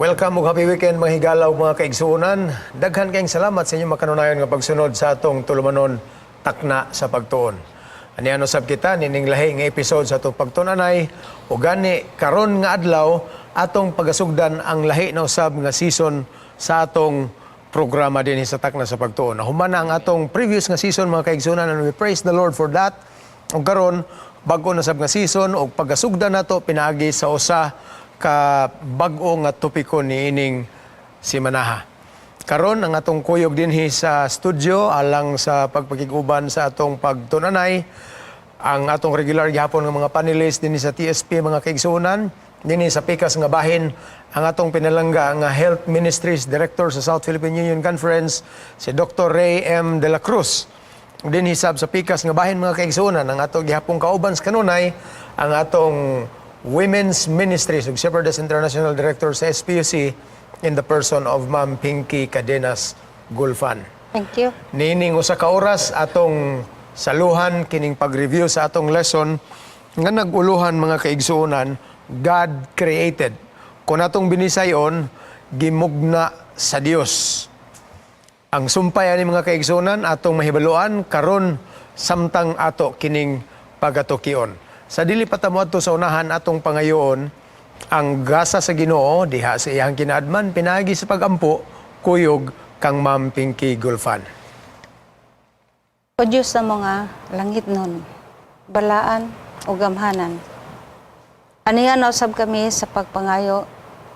Welcome ug happy weekend, mga higala ug mga kaigsuonan. Daghan kayong salamat sa inyong makanunayon nga pagsunod sa atong tulumanon, Takna sa Pagtuon. Aniano sab kita nining lahi nga episode sa atong pagtun-anay, ug gani karon nga adlaw atong pagasugdan ang lahi na usab nga season sa atong programa dinhi sa Takna sa Pagtuon. Nahuman na ang atong previous nga season, mga kaigsuonan, and we praise the Lord for that. Ug karon bag-o na sab nga season ug pagasugdan nato pinaagi sa usa ka bag-o nga topiko niining simanaha. Karon ang atong kuyog dinhi sa studio alang sa pagpakig-uban sa atong pagtunanay, ang atong regular gihapon nga mga panelists dinhi sa TSP, mga kaigsuonan. Dinhi sa pikas nga bahin, ang atong pinalangga nga Health Ministries Director sa South Philippine Union Conference, si Dr. Ray M. De La Cruz. Dinhi sab sa pikas nga bahin, mga kaigsuonan, ang atong gihapong kauban sa kanunay, ang atong Women's Ministries ug Shepherdess International Director sa SPUC in the person of Ma'am Pinky Cadenas Gulfan. Thank you. Niining usa ka oras atong saluhan kining pag-review sa atong lesson nga nag-uluhan, mga kaigsuonan, God Created. Kung atong binisayon, gimugna sa Dios. Ang sumpay ani, mga kaigsuonan, atong mahibaluan karon samtang ato kining pagatukion. Sa dili pa ta moadto sa unahan, atong pangayoon ang grasa sa Ginoo diha sa iyang kinaadman pinaagi sa pagampo kuyog kang Ma'am Pinky Gulfan. O Diyos sa mga langitnon, balaan o gamhanan. Aniya nausab kami sa pagpangayo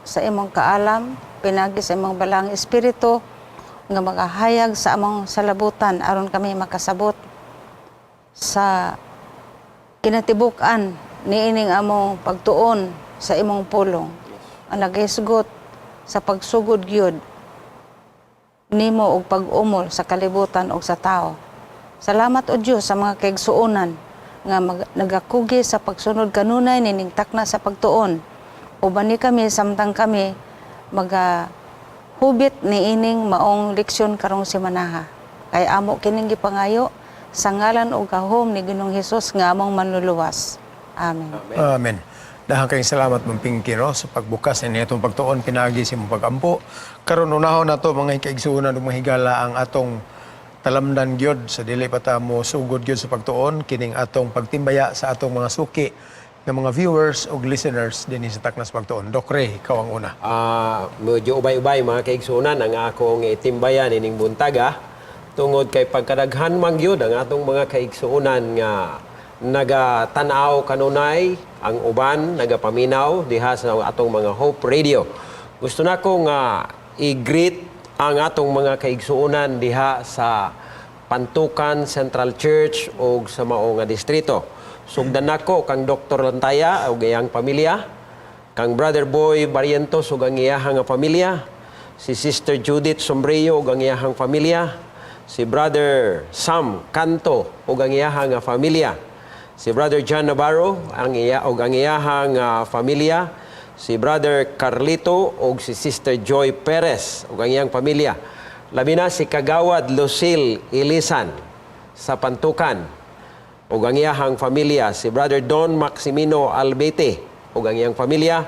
sa imong kaalam, pinagi sa imong balaang espiritu, nga makahayag sa among salabutan aron kami makasabot sa kinatibuk-an niining among pagtuon sa imong pulong. Ang naghisgot sa pagsugod gyud nimo og pag-umol sa kalibutan ug sa tao. Salamat, o Dios, sa mga kaigsuonan nga nagakugi sa pagsunod kanunay nining Takna sa Pagtuon. Ubani kami samtang kami maga hubit niining maong leksyon karong semanaha. Kay amo kining gipangayo sa ngalan ug gahom ni Ginoong Hesus nga among manluluwas. Amen. Amen. Daghan kayong salamat, Ma'am Pinky, no, sa pagbukas ni atong pagtuon pinaagi sa imong pagampo. Karon unahon nato, mga kaigsuonan ug mga higala, ang atong talamdan gyud sa dili pa ta mo sugod gyud sa pagtuon, kining atong pagtimbaya sa atong mga suki nga mga viewers ug listeners dinhi sa Takna sa Pagtuon. Doc Ray, ikaw ang una. Medyo ubay-ubay, mga kaigsunan, ang akong itimbayan ining buntaga tungod kay pagkadaghan man gyud ang atong mga kaigsuonan nga nagatanaw kanunay, ang uban nagapaminaw diha sa atong mga Hope Radio. Gusto nako nga i-greet ang atong mga kaigsuonan diha sa Pantukan Central Church ug sa mao nga distrito. Sugdan nako kang Dr. Lantaya ug iyang pamilya, kang Brother Boy Barrientos ug ang iyahang nga pamilya, si Sister Judith Sombrillo ug ang iyahang pamilya, si Brother Sam Canto ug ang iyahang nga pamilya, si Brother John Navarro ang iya ug ang iyahang pamilya, si Brother Carlito ug si Sister Joy Perez ug ang iyang pamilya. Labi na si Kagawad Lucille Ilisan sa Pantukan ug ang iyahang pamilya, si Brother Don Maximino Albete ug ang iyang pamilya,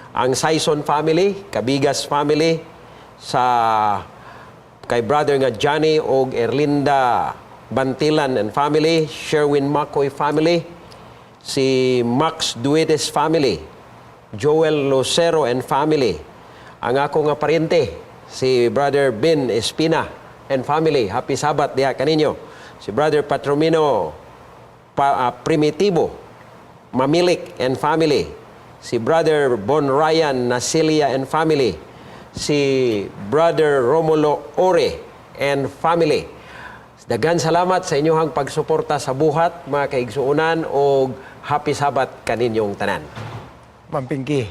ang Saison family, Cabigas family, sa kay brother nga Johnny ug Erlinda Bantilan and family, Sherwin Makoy family, si Max Duetes family, Joel Lucero and family, ang ako nga parente, si Brother Ben Espina and family. Happy Sabbath diha kaninyo. Si Brother Patromino Primitivo Mamilik and family, si Brother Bon Ryan Nasilia and family, si Brother Romulo Ore and family. Daghan salamat sa inyong pagsuporta sa buhat, mga kaigsuonan, og happy Sabbath kaninyong tanan. Ma'am Pinky,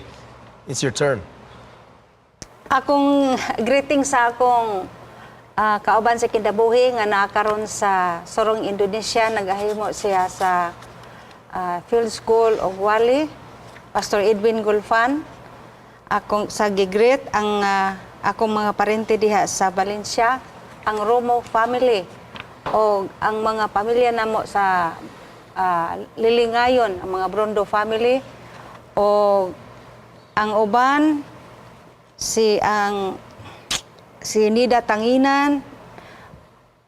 it's your turn. Akong greeting sa akong kauban sa kinabuhi nga nakaron sa Sorong, Indonesia, nagahimo siya sa Field School of Wali, Pastor Edwin Gulfan. Akong sa gigreet ang akong mga parente diha sa Valencia, ang Romo family o ang mga pamilya namo sa Lilingayon, ang mga Brondo family o ang uban. Si Nida Tanginan,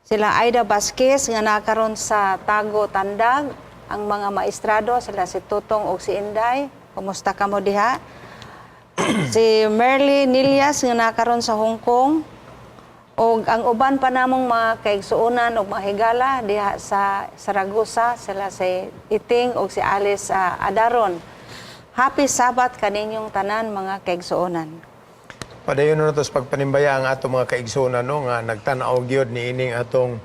sila Aida Vasquez nga nakaron sa Tago Tandag, ang mga maestrado sila si Tutong ug si Inday. Kumusta kamo diha? Si Merly Nilias nga nakaron sa Hong Kong ug ang uban pa namong mga kaigsuonan ug mga higala diha sa Saragosa, sila si Iting ug si Alice Adaron. Happy Sabbath kaninyong tanan, mga kaigsuonan. Padayon na to sa pagpanimbaya ang atong mga kaigsuonan, no, nga nagtan-aw gyud niining atong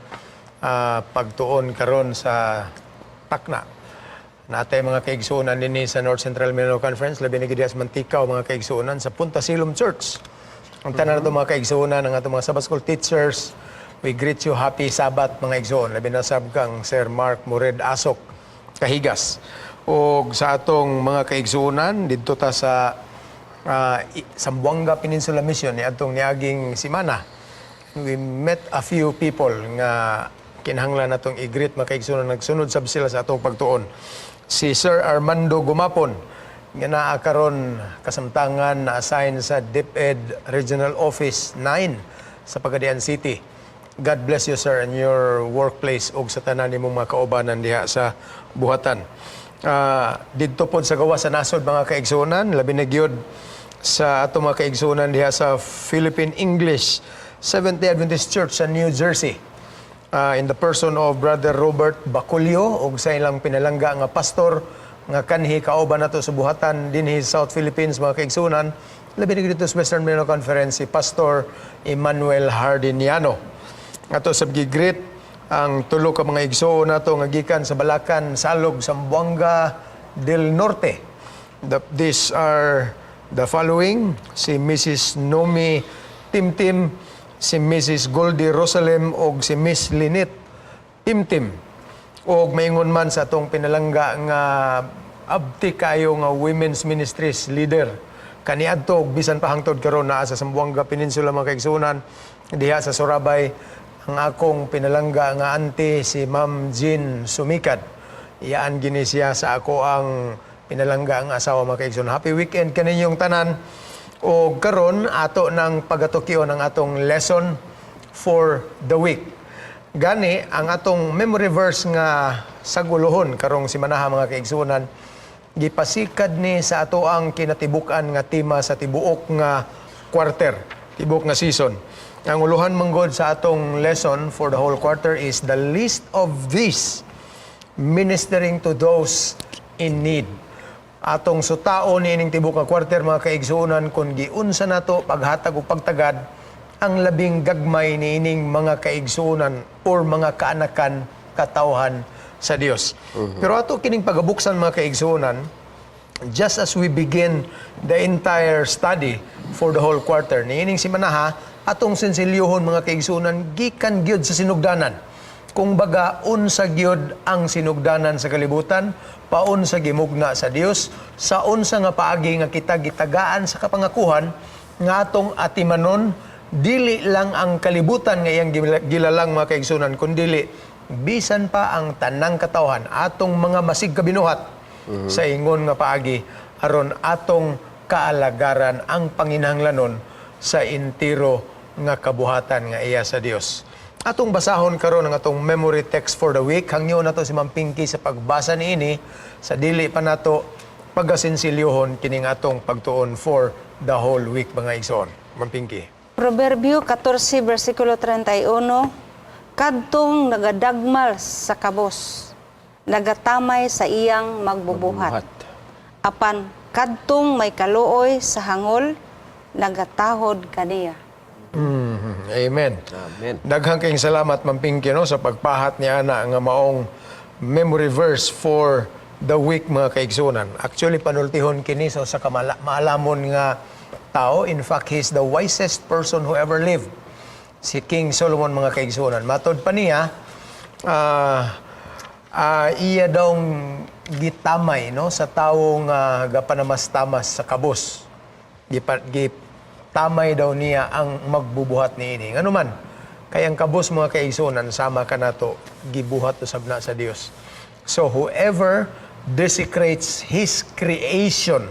pagtuon karon sa takna. Natay mga kaigsuonan dinhi sa North Central Mindanao Conference, labi na gyud diha sa Manticao, mga kaigsuonan sa Punta Silom Church. Ang tanan nato mga kaigsuonan, ang atong mga Sabbath School teachers, we greet you, happy Sabbath, mga igsoon. Labi na sab kang Sir Mark Mured Asok Kahigas. Og sa atong mga kaigsuonan didto ta sa Zamboanga Peninsula Mission ni atong niaging simana. We met a few people nga kinahanglan natong i-greet, mga kaigsuonan. Nagsunod sab sila sa atong pagtuon. Si Sir Armando Gumapon nga naa karon kasamtangan na assign sa DepEd Regional Office 9 sa Pagadian City. God bless you, sir, and your workplace ug sa tanan nimong mga kaubanan diha sa buhatan. Didto pod sa gawas sa nasod, mga kaigsuonan, labi na gyud sa ato mga kaigsuonan diha sa Philippine English Seventh-day Adventist Church sa New Jersey. In the person of Brother Robert Baculio ug sa ilang pinalangga nga pastor nga kanhi kauban nato sa buhatan dinhi sa South Philippines, mga kaigsuonan, labi na gyud dito sa Western Mindanao Conference, si Pastor Emmanuel Hardiniano. Ato sab gi-greet ang tulo ka mga igsoon nato nga gikan sa Balakan, Salog, Zamboanga del Norte. These are the following: si Mrs. Nomi Timtim, si Mrs. Goldie Rosalem og si Miss Lynette Timtim. Og maingon man sa atong pinalangga nga abti kayo nga women's ministries leader kaniadto ug bisan pa hangtod karon naa sa Zamboanga Peninsula, mga kaigsuonan, diha sa Surabay, ang akong pinalangga nga auntie, si Ma'am Jean Sumikad. Iyaan gini siya sa ako ang pinalangga ang asawa, mga kaigsuonan. Happy weekend kaninyong tanan. O karon ato ng pagatukyon ang atong lesson for the week. Gani, ang atong memory verse nga sagulohon karong simanaha, mga kaigsuonan, gipasikad ni sa ato ang kinatibuk-an nga tema sa tibuok nga quarter, tibuok nga season. Ang uluhan manggod sa atong lesson for the whole quarter is "The least of these, ministering to those in need." Atong sutaon niining tibuok nga quarter, mga kaigsuonan, kung giunsa nato paghatag o pagtagad ang labing gagmay niining mga kaigsuonan or mga kaanakan, katawhan sa Dios. Pero ato kining pagabuksan, mga kaigsuonan, just as we begin the entire study for the whole quarter. Niining simanaha, atong sensilyuhon, mga kaigsuonan, gikan gyud sa sinugdanan. Kung baga, unsa gyud ang sinugdanan sa kalibutan, paunsa gimugna sa Dios, sa unsa nga paagi nga kita gitagaan sa kapangakuhan nga atong atimanon dili lang ang kalibutan nga iyang gilalang, mga kaigsuonan, kundili bisan pa ang tanang katawhan, atong mga masig kabinuhat sa ingon nga paagi aron atong kaalagaran ang panginahanglanon sa entero nga kabuhatan nga iya sa Dios. Atong basahon karon ang atong memory text for the week. Hangyo nato si Ma'am Pinky sa pagbasa niini sa dili pa nato pagasensilyohon kining atong pagtuon for the whole week, mga igsoon. Ma'am Pinky. Proverbio 14, versikulo 31, "Kadtong nagadagmal sa kabos, nagatamay sa iyang magbubuhat. Magbubuhat. Apan kadtong may kaluoy sa hangol, nagatahod kaniya." Amen. Amen. Daghang kayong salamat, Ma'am Pinky, no, sa pagpahat niya na nga maong memory verse for the week, mga kaigsunan. Actually, panultihon kini sa usa ka maalamon nga tao. In fact, he's the wisest person who ever lived. Si King Solomon, mga kaigsunan. Matod pa niya, iya daw gitamay, no, sa tawo nga gapanamastamas sa kabos. Gitamay daw niya ang magbubuhat niini. Ngano man, kay ang kabos, mga kaigsunan, sama kanato, gibuhat usab na sa Dios. So whoever desecrates his creation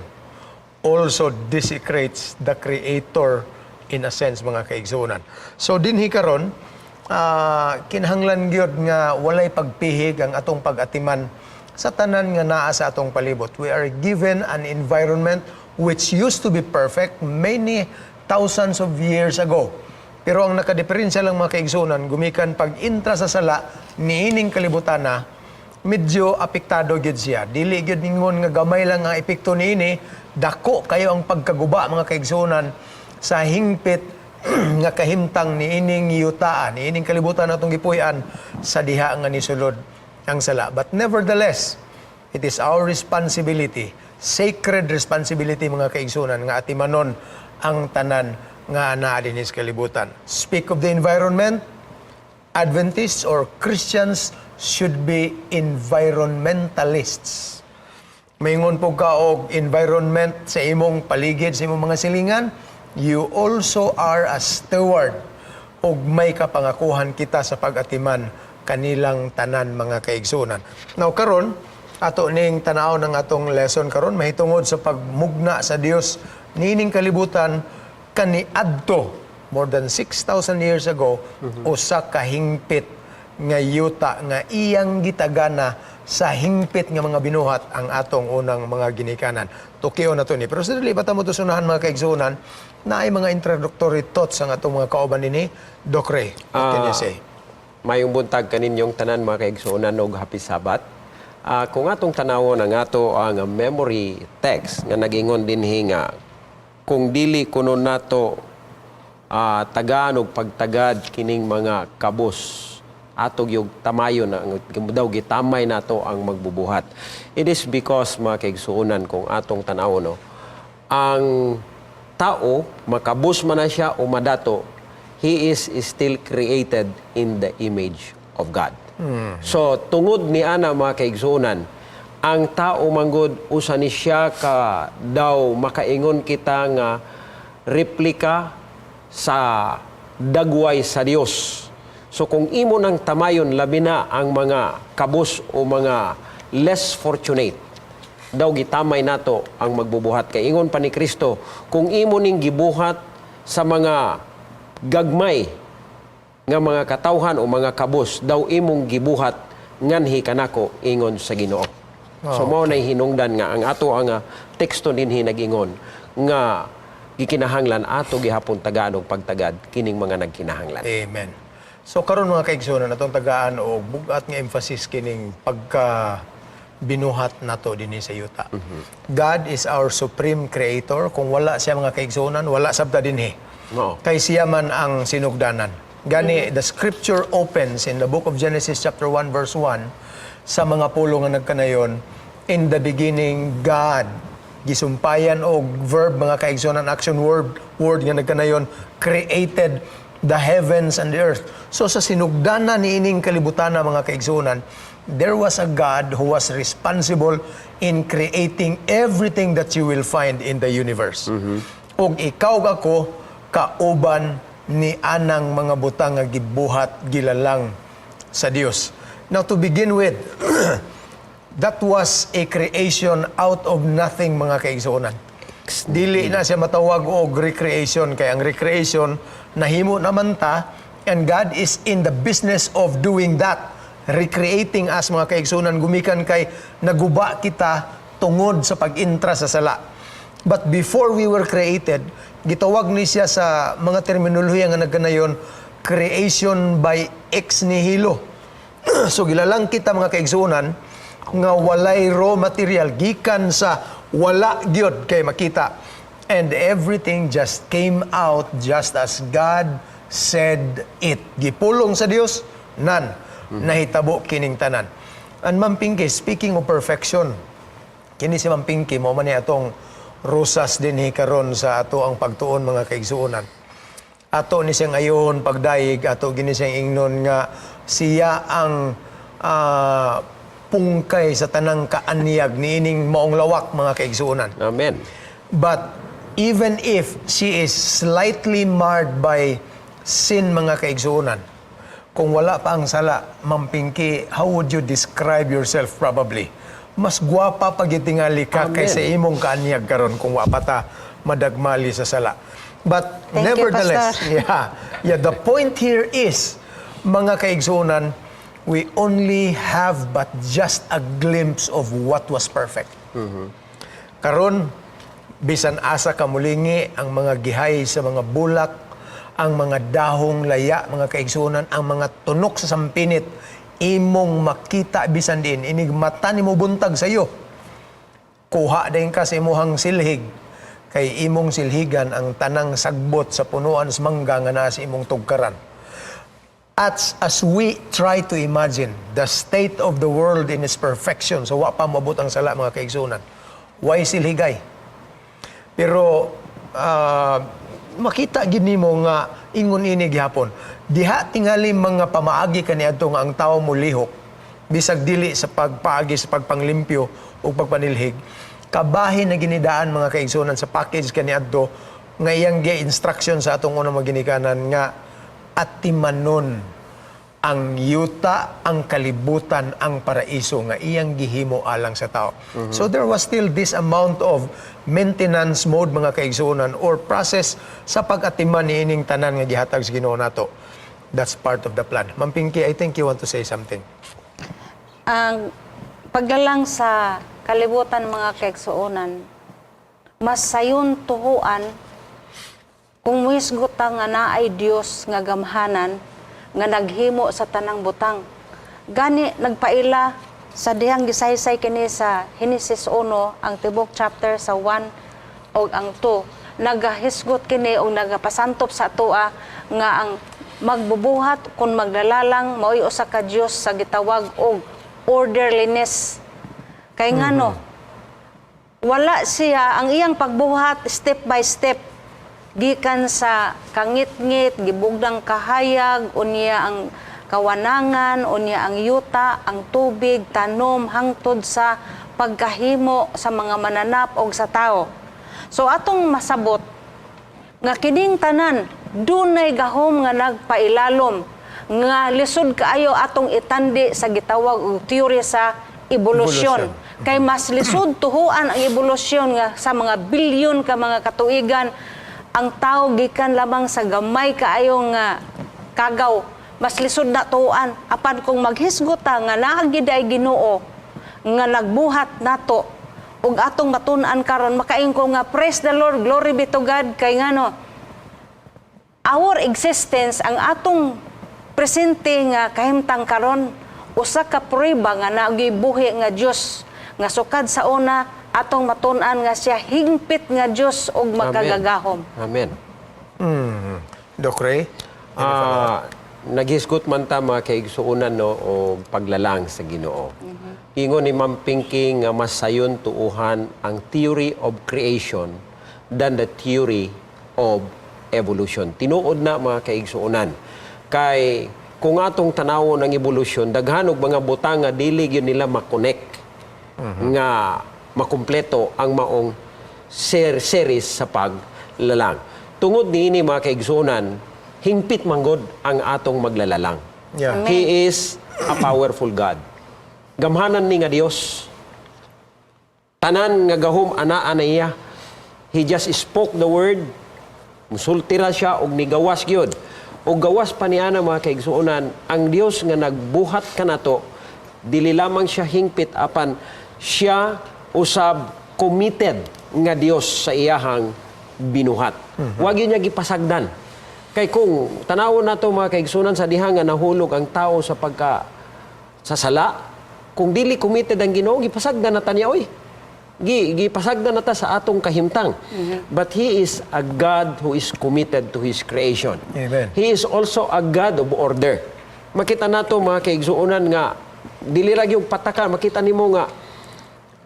also desecrates the Creator in a sense, mga kaigsuonan. So dinhi karon, kinahanglan gyud nga walay pagpihig ang atong pag-atiman sa tanan nga naa sa atong palibot. We are given an environment which used to be perfect many thousands of years ago. Pero ang nakadiferensya lang, mga kaigsuonan, gumikan pag-intra sa sala niining kalibutan na medyo apektado gyud siya. Dili gyud ningon nga gamay lang ang epekto niini, dako kayo ang pagkaguba, mga kaigsuonan, sa hingpit nga kahimtang niining yutaan, niining kalibutan natong gipuy-an sa diha nga nisulod ang sala. But nevertheless, it is our responsibility, sacred responsibility, mga kaigsuonan, nga atimanon ang tanan nga naa dinhi sa kalibutan. Speak of the environment, Adventists or Christians should be environmentalists. Maingon po ka og environment sa imong paligid, sa imong mga silingan, you also are a steward og may kapangakuhan kita sa pag-atiman kanilang tanan, mga kaigsunan. Now karon, ato ning tanaw ng atong lesson karon mahitungod sa pagmugna sa Dios niining kalibutan kaniadto more than 6,000 years ago, usa ka hingpit nga yuta nga iyang gitagana sa hingpit nga mga binuhat ang atong unang mga ginikanan. Tukion na to ni. Pero sa dili pa ta mo sunahan, mga kaigsuonan, naay mga introductory thoughts ang atong mga kauban dinhi. Doc Ray, what can you say? Mayong buntag kaninyong tanan, mga kaigsuonan, og happy Sabbath. Kung atong tanawon ang ato ang memory text nga nagingon dinhi nga kung dili kuno nato tagaan og pagtagad kining mga kabos, ato gyud tamayon na daw gitamay nato ang magbubuhat. It is because, mga kaigsuonan, kung atong tanawon, no, ang tao, makabos man na siya o madato, he is still created in the image of God. So, tungod ni ana, mga kaigsuonan, ang tao manggod usa ni siya ka daw makaingon kita nga replika sa dagway sa Dios. So kung imo nang tamayon labi na ang mga kabos o mga less fortunate, daw gitamay nato ang magbubuhat kay ingon pa ni Kristo, kung imo ning gibuhat sa mga gagmay nga mga katawhan o mga kabos, daw imong gibuhat nganhi kanako, ingon sa Ginoo. So mao nay hinungdan nga ang ato ang teksto dinhi nagingon nga gikinahanglan ato gihapon tagaan og pagtagad kining mga nagkinahanglan. Amen. So karon, mga kaigsuonan, atong tagaan og bugat nga emphasis kining pagka binuhat nato dinhi sa yuta. God is our supreme creator. Kung wala siya, mga kaigsuonan, wala sabta dinhi. Oo. Kay siya man ang sinugdanan. Gani the scripture opens in the book of Genesis chapter 1 verse 1 sa mga pulong nga nagkanayon, "In the beginning God." Gisumpayan og verb, mga kaigsuonan, action word nga nagkanayon, "created the heavens and the earth." So sa sinugdanan niining kalibutan, mga kaigsuonan, there was a God who was responsible in creating everything that you will find in the universe. Ug ikaw ug ako kauban ni anang mga butang nga gibuhat gilalang sa Dios. Now to begin with, that was a creation out of nothing, mga kaigsuonan. Dili na siya matawag og recreation kay ang recreation nahimo naman ta and God is in the business of doing that, recreating us, mga kaigsuonan, gumikan kay naguba kita tungod sa pag-intra sa sala. But before we were created, gitawag ni siya sa mga terminolohiya nga nagkanayon, creation by ex nihilo. So gilalang kita, mga kaigsuonan, nga walay raw material, gikan sa wala gyud kay makita. And everything just came out just as God said it. Gipulong sa Dios, nan nahitabo kining tanan. And Ma'am Pinky, speaking of perfection, kini si Ma'am Pinky mao man ni atong rosas dinhi karon sa ato ang pagtuon, mga kaigsuonan. Ato ni siyang ayon pagdayeg, ato gini siyang ingnon nga siya ang pungkay sa tanang kaanyag niining maong lawak, mga kaigsuonan. Amen. But even if she is slightly marred by sin, mga kaigsuonan, kung wala pa ang sala, Ma'am Pinky, how would you describe yourself probably? Mas gwapa pa gyud tingali ka Amen. Kaysa imong kaanyag karon kung wa pa ta madagmali sa sala. But Thank you, nevertheless, Pastor. yeah, the point here is, mga kaigsunan, we only have but just a glimpse of what was perfect. Karon, bisan asa ka mulingi, ang mga gihay sa mga bulak, ang mga dahong laya, mga kaigsunan, ang mga tunok sa sampinit, imong makita bisan diin, inig mata nimo buntag sa iyo. Kuha din ka sa imuhang silhig, kay imong silhigan ang tanang sagbot sa punuan sa mangga nga naa sa imong tugkaran. As we try to imagine the state of the world in its perfection, so wa pa moabot ang sala, mga kaigsunan, why silhigay? Pero makita gid nimo nga ingon ini gihapon. Diha tingali mga pamaagi kaniadto nga ang tawo molihok bisag dili sa pagpaagi sa pagpanglimpyo o pagpanilhig. Kabahin na ginidaan, mga kaigsunan, sa package kaniadto nga iyang gi-instruction sa atong unang maginikanan nga atimanon ang yuta, ang kalibutan, ang paraiso nga iyang gihimo alang sa tao. So there was still this amount of maintenance mode, mga kaigsuonan, or process sa pag-atiman niining tanan nga gihatag sa Ginoo nato. That's part of the plan. Ma'am Pinky, I think you want to say something. Ang paglalang sa kalibutan, mga kaigsuonan, mas sayon tuhuan kung muhisgot ta nga naay Dios nga gamhanan nga naghimo sa tanang butang. Gani nagpaila sa dihang gisaysay kini sa Genesis 1, ang tibok chapter sa 1 og ang 2, nagahisgot kini og nagapasantop sa atoa nga ang magbubuhat kun maglalalang mao'y usa ka Dios sa gitawag og orderliness. Kay ngano, wala siya, ang iyang pagbuhat step by step gikan sa kangitngit, gibugdang kahayag, unya ang kawanangan, unya ang yuta, ang tubig, tanom, hangtod sa pagkahimo sa mga mananap og sa tao. So atong masabot nga kining tanan dunay gahom nga nagpailalom nga lisod kaayo atong itandi sa gitawag og theory sa ebolusyon. Evolution. Kay mas lisod tuhuan ang ebolusyon nga sa mga bilyon ka mga katuigan, ang tao gikan lamang sa gamay kaayo nga kagaw. Mas lisod na tuhuan. Apan kung maghisgot ta nga naa giday Ginoo nga nagbuhat nato ug atong matun-an karon, makaingon ko nga praise the Lord, glory be to God, kay ngano, our existence, ang atong presente nga kahimtang karon, usa ka prueba nga naay buhi nga Dios nga sukad sa una atong matun-an nga siya hingpit nga Dios ug makagagahom. Amen. Doc Ray? Naghisgot man ta, mga kaigsuonan, no, o paglalang sa Ginoo. Ingon ni Ma'am Pinky nga mas sayon tuuhan ang theory of creation than the theory of evolution. Tinuod na, mga kaigsuonan. Kay kung atong tanawon ang evolution, daghan og mga butang nga dili gyud nila makonect nga makumpleto ang maong series sa paglalang. Tungod niini, mga kaigsuonan, hingpit manggod ang atong maglalalang. He is a powerful God. Gamhanan ni nga Dios. Tanan nga gahom anaa na iya. He just spoke the word. Musulti ra siya og nigawas gyud. Og gawas pa niana, mga kaigsuonan, ang Dios nga nagbuhat kanato, dili lamang siya hingpit apan siya usab committed nga Dios sa iyahang binuhat. Wa gyud niya gipasagdan. Kay kung tanawon nato, mga kaigsuonan, sa diha nga nahulog ang tao sa pagka sa sala, kung dili committed ang Ginoo, gipasagdan na ta niya oy. Gipasagdan na ta sa atong kahimtang. But He is a God who is committed to His creation. Amen. He is also a God of order. Makita nato, mga kaigsuonan, nga dili ra gyud pataka, makita nimo nga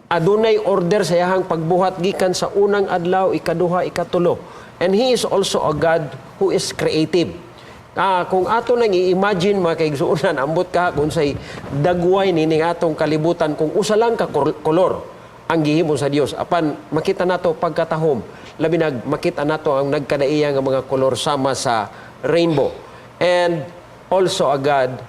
adunay order sa iyahang pagbuhat gikan sa unang adlaw, ikaduha, ikatulo. And He is also a God who is creative. Kung ato nang i-imagine, mga kaigsuonan, ambot ka kung say dagway nining atong kalibutan kung usa lang ka kolor ang gihimo sa Dios. Apan makita nato pagkatahom, labi nag makita nato ang nagkadaiya nga mga kolor sama sa rainbow. And also a God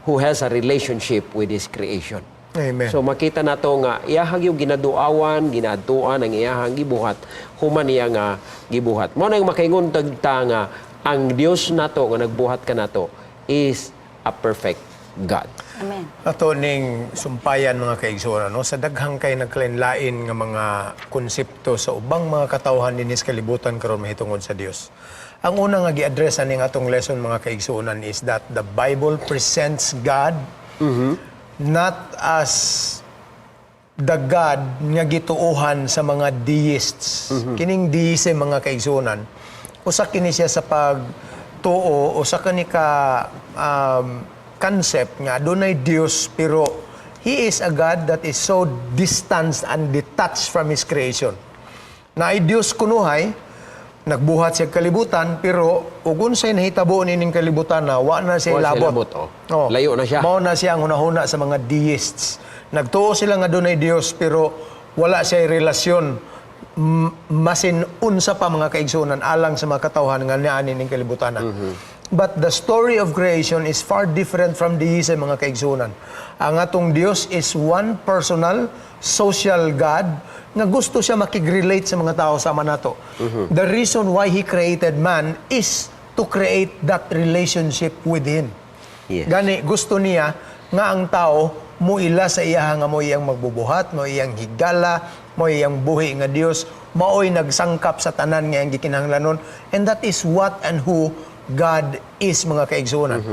who has a relationship with His creation. Amen. So makita nato nga iyahang yung ginaduawan, ginaadtuan ang iyahang gibuhat, human niya nga gibuhat. Mao na yung makaingon ta nga ang Dios nato nga nagbuhat kanato is a perfect God. Amen. Ato ning sumpayan, mga kaigsuonan, no, sa daghang kay nagkalain-lain nga mga konsepto sa ubang mga katawhan dinhi sa kalibutan karon mahitungod sa Dios. Ang una nga gi-address aning atong lesson, mga kaigsuonan, is that the Bible presents God not as the God nga gituohan sa mga deists. Kining deism, mga kaigsuonan, usa kini siya sa pagtuo, usa kani ka concept nga adunay Dios pero He is a God that is so distanced and detached from His creation. Naay Dios kunuhay, nagbuhat siya kalibutan, pero ug unsay nahitabo nining kalibutan na wa na siya Wa siya labot. labot, oh. Layo na siya. Mao na siya ang hunahuna sa mga deists. Nagtuo sila nga dunay Dios pero wala siya relasyon masin unsa pa, mga kaigsuonan, alang sa mga katawhan nga naa ning kalibutan. But the story of creation is far different from deism, mga kaigsuonan. Ang atong Dios is one personal, social God nga gusto siya makig-relate sa mga tao sama nato. The reason why He created man is to create that relationship with Him. Gani gusto niya nga ang tao muila sa iya nga mo iyang magbubuhat, mo iyang higala, mo iyang buhi nga Dios, maoy nagsangkap sa tanan nga iyang gikinahanglanon, and that is what and who God is, mga kaigsuonan.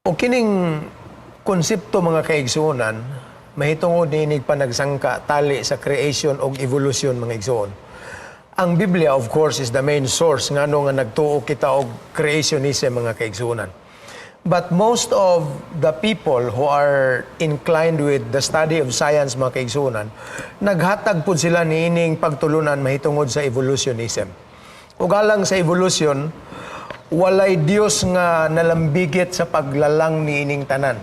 O kining konsepto, mga kaigsuonan, mahitungod niinig panagsangka tali sa creation og evolution, mga igsuon. Ang Biblia, of course, is the main source ngano nga nagtuo kita og creationism, mga kaigsuonan. But most of the people who are inclined with the study of science, mga kaigsuonan, naghatag pud sila niining pagtulunan mahitungod sa evolutionism. Ug alang sa evolution, walay Dios nga nalambigit sa paglalang niining tanan.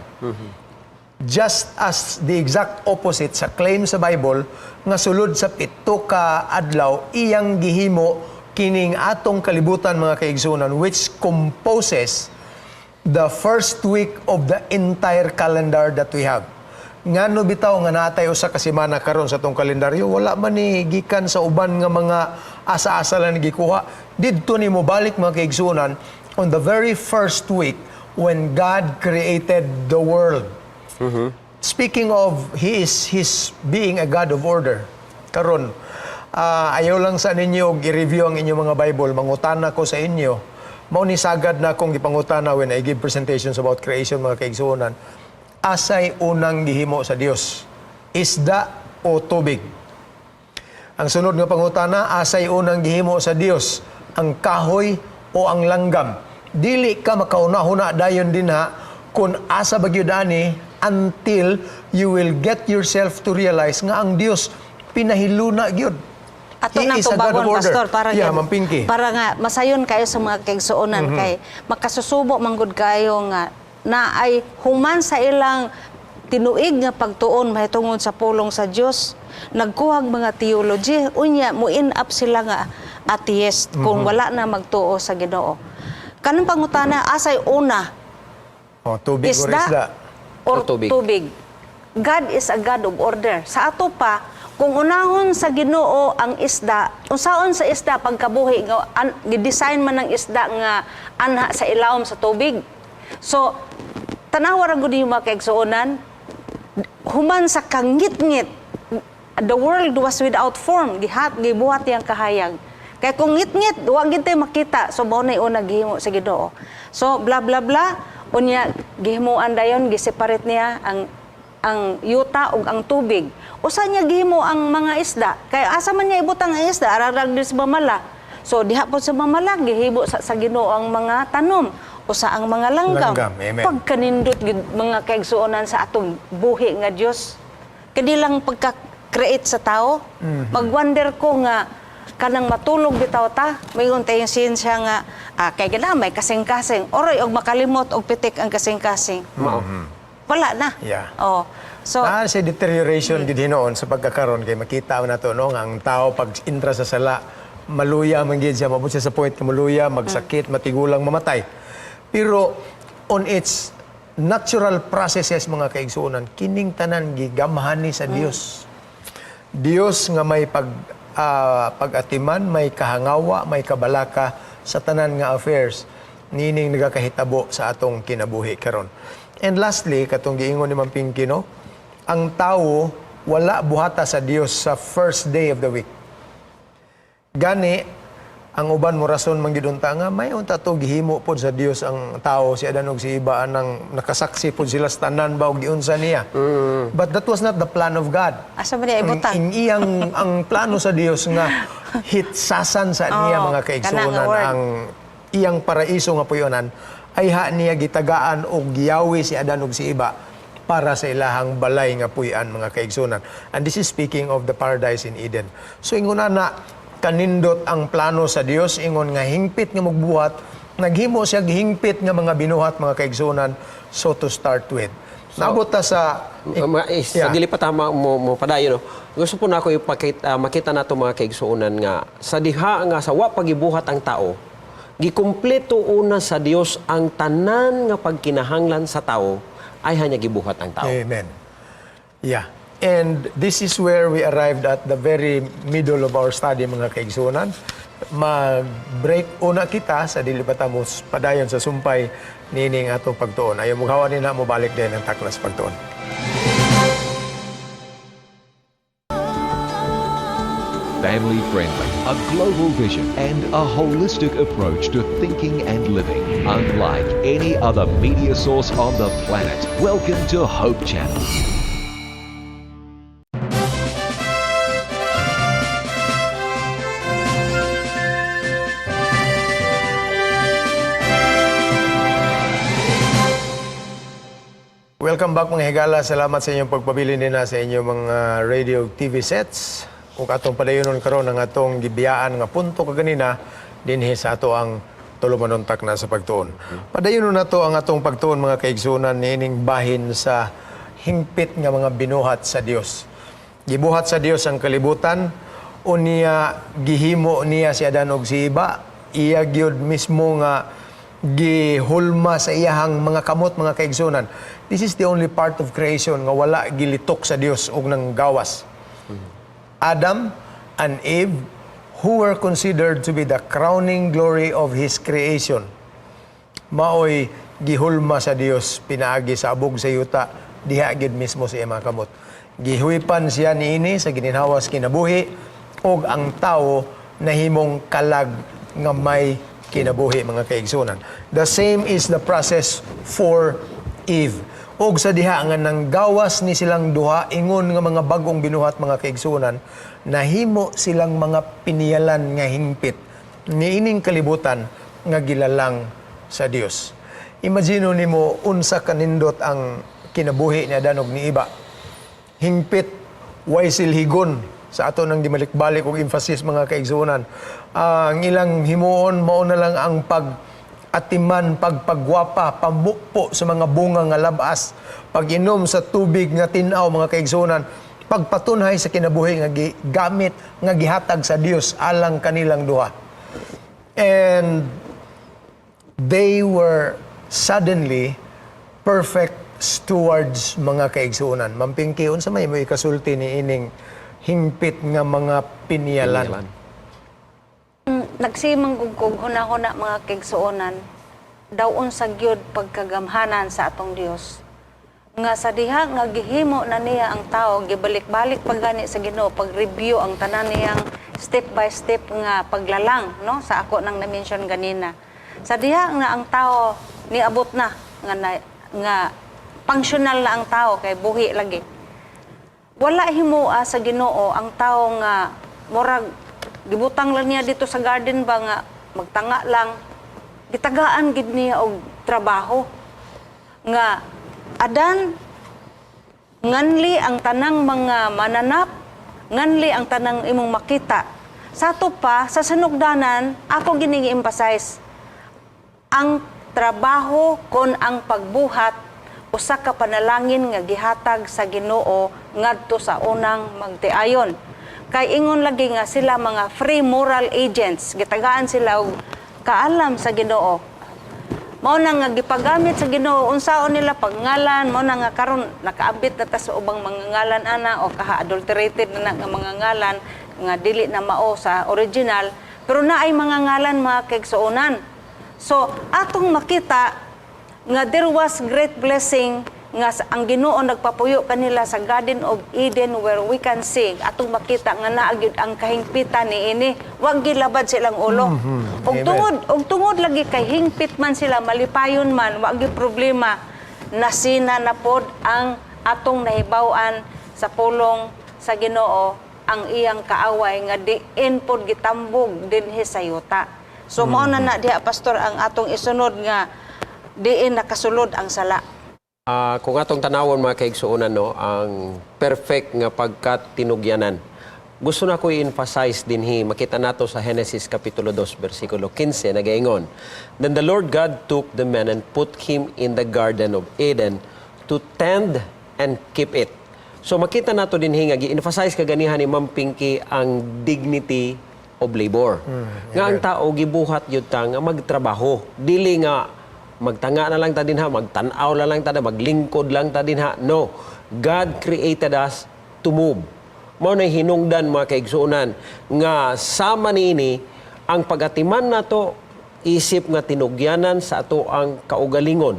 Just as the exact opposite sa claim sa Bible nga sulod sa 7 ka adlaw iyang gihimo kining atong kalibutan, mga kaigsuonan, which composes the first week of the entire calendar that we have. Ngano bitaw nga natay usa ka semana karon sa atong kalendaryo, wala man ni gikan sa uban nga mga asa-asa lang ni gikuha. Didto ni mobalik, mga kaigsuonan, on the very first week when God created the world. Speaking of he is his being a God of order. Karon, ayaw lang sa ninyo og i-review ang inyong mga Bible, mangutana ko sa inyo. Mao ni sagad na akong gipangutana when I give presentations about creation, mga kaigsuonan. Asay unang gihimo sa Dios? Isda o tubig? Ang sunod nga pangutana, asay unang gihimo sa Dios? Ang kahoy o ang langgam? Dili ka makauna-huna dayon dinha kung asa ba gyud ani until you will get yourself to realize nga ang Dios pinahiluna gyud. Ato He nang is a God of tubagon, order. Pastor, para Yeah, Ma'am Pinky. Para nga masayon kayo sa mga kaigsuonan kay makasusubo manggod kayo nga na ay human sa ilang tinuig nga pagtuon mahitungod sa pulong sa Dios, nagkuhag mga theology, unya mo end up sila nga atheist kung wala na magtuo sa Ginoo. Kanang pangutana asay una, Oh, tubig or isda, isda? or O tubig. tubig. God is a God of order. Sa ato pa, kung unahon sa Ginoo ang isda, unsaon sa isda pagkabuhi nga gi-design man ang isda nga anha sa ilawom sa tubig. So tanawa ra gud yung mga kaigsuonan, human sa kangitngit, the world was without form, gihat gibuhat yang kahayag. Kay kung ngit-ngit, wa gid tay makita. So mao nay una gihimo sa Ginoo. So bla bla bla, unya gihimuan dayon, giseparate niya ang yuta ug ang tubig. Usa niya gihimo ang mga isda? Kay asa man niya ibutang ang isda? Ararag din sa mamala. So diha po sa mamala gihibo sa Ginoo ang mga tanom, usa ang mga langgam. Langgam, amen. Pagkanindot gid, mga kaigsuonan, sa atong buhi nga Dios. Kanilang pagka-create sa tao, mag-wonder ko nga kanang matulog bitaw ta, mayon tayong siyensya nga kay gana may kasing-kasing. Oroy og makalimot og pitik ang kasing-kasing. Mao. Wala na. Oh. So Naa sa deterioration gid hinuon sa pagkakaron kay makita man nato, no, nga ang tao pag intra sa sala, maluya man gid siya, maabot siya sa point nga maluya, magsakit, matigulang, mamatay. Pero on its natural processes, mga kaigsuonan, kining tanan gigamhan ni sa Dios. Dios nga may pag-atiman, may kahangawa, may kabalaka sa tanan nga affairs nining nagakahitabo sa atong kinabuhi karon. And lastly, katong giingon ni Ma'am Pinky, no, ang tao wala buhata sa Dios sa first day of the week. Gani, ang uban mo rason man gyud unta nga may unta to gihimo pod sa Dios ang tao, si Adan ug si Eva, anang nakasaksi pod sila sa tanan ba og giunsa niya. But that was not the plan of God. Asa ba niya ibutang? Ang iyang ang plano sa Dios nga hitsasan sa niya Oo, mga kana kaigsuonan nga word. ang iyang paraiso nga puyonan ay ha niya gitagaan og giyawi si Adan ug si Eva para sa ilahang balay nga puy-an, mga kaigsuonan. And this is speaking of the paradise in Eden. So ingon na kanindot ang plano sa Dios, ingon nga hingpit nga magbuhat, naghimo siya hingpit nga mga binuhat, mga kaigsuonan, so to start with. Nabot ta sa Sa dili pa tama mo padayon, no. Gusto po nako ipakita, makita nato, mga kaigsuonan, nga sa diha nga sa wa pagibuhat ang tao, gikumpleto una sa Dios ang tanan nga pagkinahanglan sa tao ay hanya gibuhat ang tao. Amen. Yeah. And this is where we arrived at the very middle of our study, mga kaigsuonan. Mag-break una kita sa dili pa ta mo padayon sa sumpay nining atong pagtuon. Ayaw mughawa ni na, mo balik din ang Takna sa Pagtuon. Family friendly, a global vision, and a holistic approach to thinking and living. Unlike any other media source on the planet. Welcome to Hope Channel. Welcome back, mga higala. Salamat sa inyong pagpabilin din na sa inyong mga radio TV sets. Ug atong padayonon karon ang atong gibiyaan nga punto kaganina dinhi sa ato ang tulumanon Takna sa Pagtuon. Padayonon nato ang atong pagtuon, mga kaigsunan, niining bahin sa hingpit nga mga binuhat sa Dios. Gibuhat sa Dios ang kalibutan, unya gihimo niya si Adan ug si Eva, iya gyud mismo nga gihulma sa iyahang mga kamot, mga kaigsunan. This is the only part of creation nga wala gilitok sa Dios og nang gawas. Adam and Eve, who were considered to be the crowning glory of his creation, maoy gihulma sa Dios pinaagi sa abog sa yuta, diha gid mismo sa iyang mga kamot. Gihuipan siya niini sa gininhawas kinabuhi ug ang tawo nahimong kalag nga may kinabuhi, mga kaigsunan. The same is the process for Eve. Ug sa diha nga nanggawas ni silang duha ingon nga mga bagong binuhat, mga kaigsunan, nahimo silang mga piniyalan nga hingpit niining kalibutan nga gilalang sa Dios. Imagine nimo unsa kanindot ang kinabuhi ni Adan ug ni Eva. Hingpit, way silhigon sa ato nang gibalik-balik og emphasis, mga kaigsuonan. Ang ilang himuon mao na lang ang pag atiman, pagpagwapa, pamukpo sa mga bunga nga labas, pag-inom sa tubig nga tin-aw, mga kaigsuonan, pagpatunhay sa kinabuhi nga gigamit nga gihatag sa Dios alang kanilang duha. And they were suddenly perfect stewards, mga kaigsuonan. Ma'am Pinky, unsa may mo ikasulti ni ining hingpit nga mga piniyalan? Piniyalan. Nagsimang gugkog huna-huna, mga kaigsuonan, daw unsa gyud pagkagamhanan sa atong Dios. Nga sa diha nga gihimo na niya ang tao, gibalik-balik pa gani sa Ginoo pag-review ang tanan niyang step by step nga paglalang, no, sa ako nang na-mention ganina. Sa diha nga ang tao niabot na nga nga functional na ang tao kay buhi lagi, wala himoa sa Ginoo ang tao nga murag gibutang lang niya dito sa garden ba nga magtanga lang. Gitagaan gid niya og trabaho nga, "Adan, nganli ang tanang mga mananap, nganli ang tanang imong makita." Sa ato pa sa sinugdanan, ako gining emphasize ang trabaho kon ang pagbuhat usa ka panalangin nga gihatag sa Ginoo ngadto sa unang magtiayon. Kay ingon lagi nga sila mga free moral agents, gitagaan sila og kaalam sa Ginoo. Mao na nga gipagamit sa Ginoo unsaon nila pagngalan, mao na nga karon nakaabit na ta sa ubang mga ngalan ana o kaha adulterated na na nga mga ngalan nga dili na mao sa original, pero naay mga ngalan, mga kaigsuonan. So atong makita nga there was great blessing nga ang Ginoo nagpapuyo kanila sa Garden of Eden, where we can see, atong makita nga naa gyud ang kahingpitan niini, wa gilabad silang ulo. Ug Amen. tungod lagi kay hingpit man sila, malipayon man, wa gyud problema, nasina na pod ang atong nahibaw-an sa pulong sa Ginoo, ang iyang kaaway nga diin pod gitambog dinhi sa yuta. So mao na na diha, Pastor, ang atong isunod nga diin nakasulod ang sala. Kung atong tanawon, mga kaigsuonan, no, ang perfect nga pagkatinugyanan. Gusto na ko i-emphasize dinhi, makita nato sa Genesis kapitulo 2 bersikulo 15, nagaingon: "Then the Lord God took the man and put him in the Garden of Eden to tend and keep it." So makita nato dinhi nga gi-emphasize kaganihan ni Ma'am Pinky ang dignity of labor. Nga ang tao gibuhat gyud ta nga magtrabaho. Dili nga magtanga na lang ta dinha, magtan-aw na lang ta, maglingkod lang ta dinha. No. God created us to move. Mao na hinungdan, mga kaigsuonan, nga sama niini ang pagatiman nato isip nga tinugyanan sa ato ang kaugalingon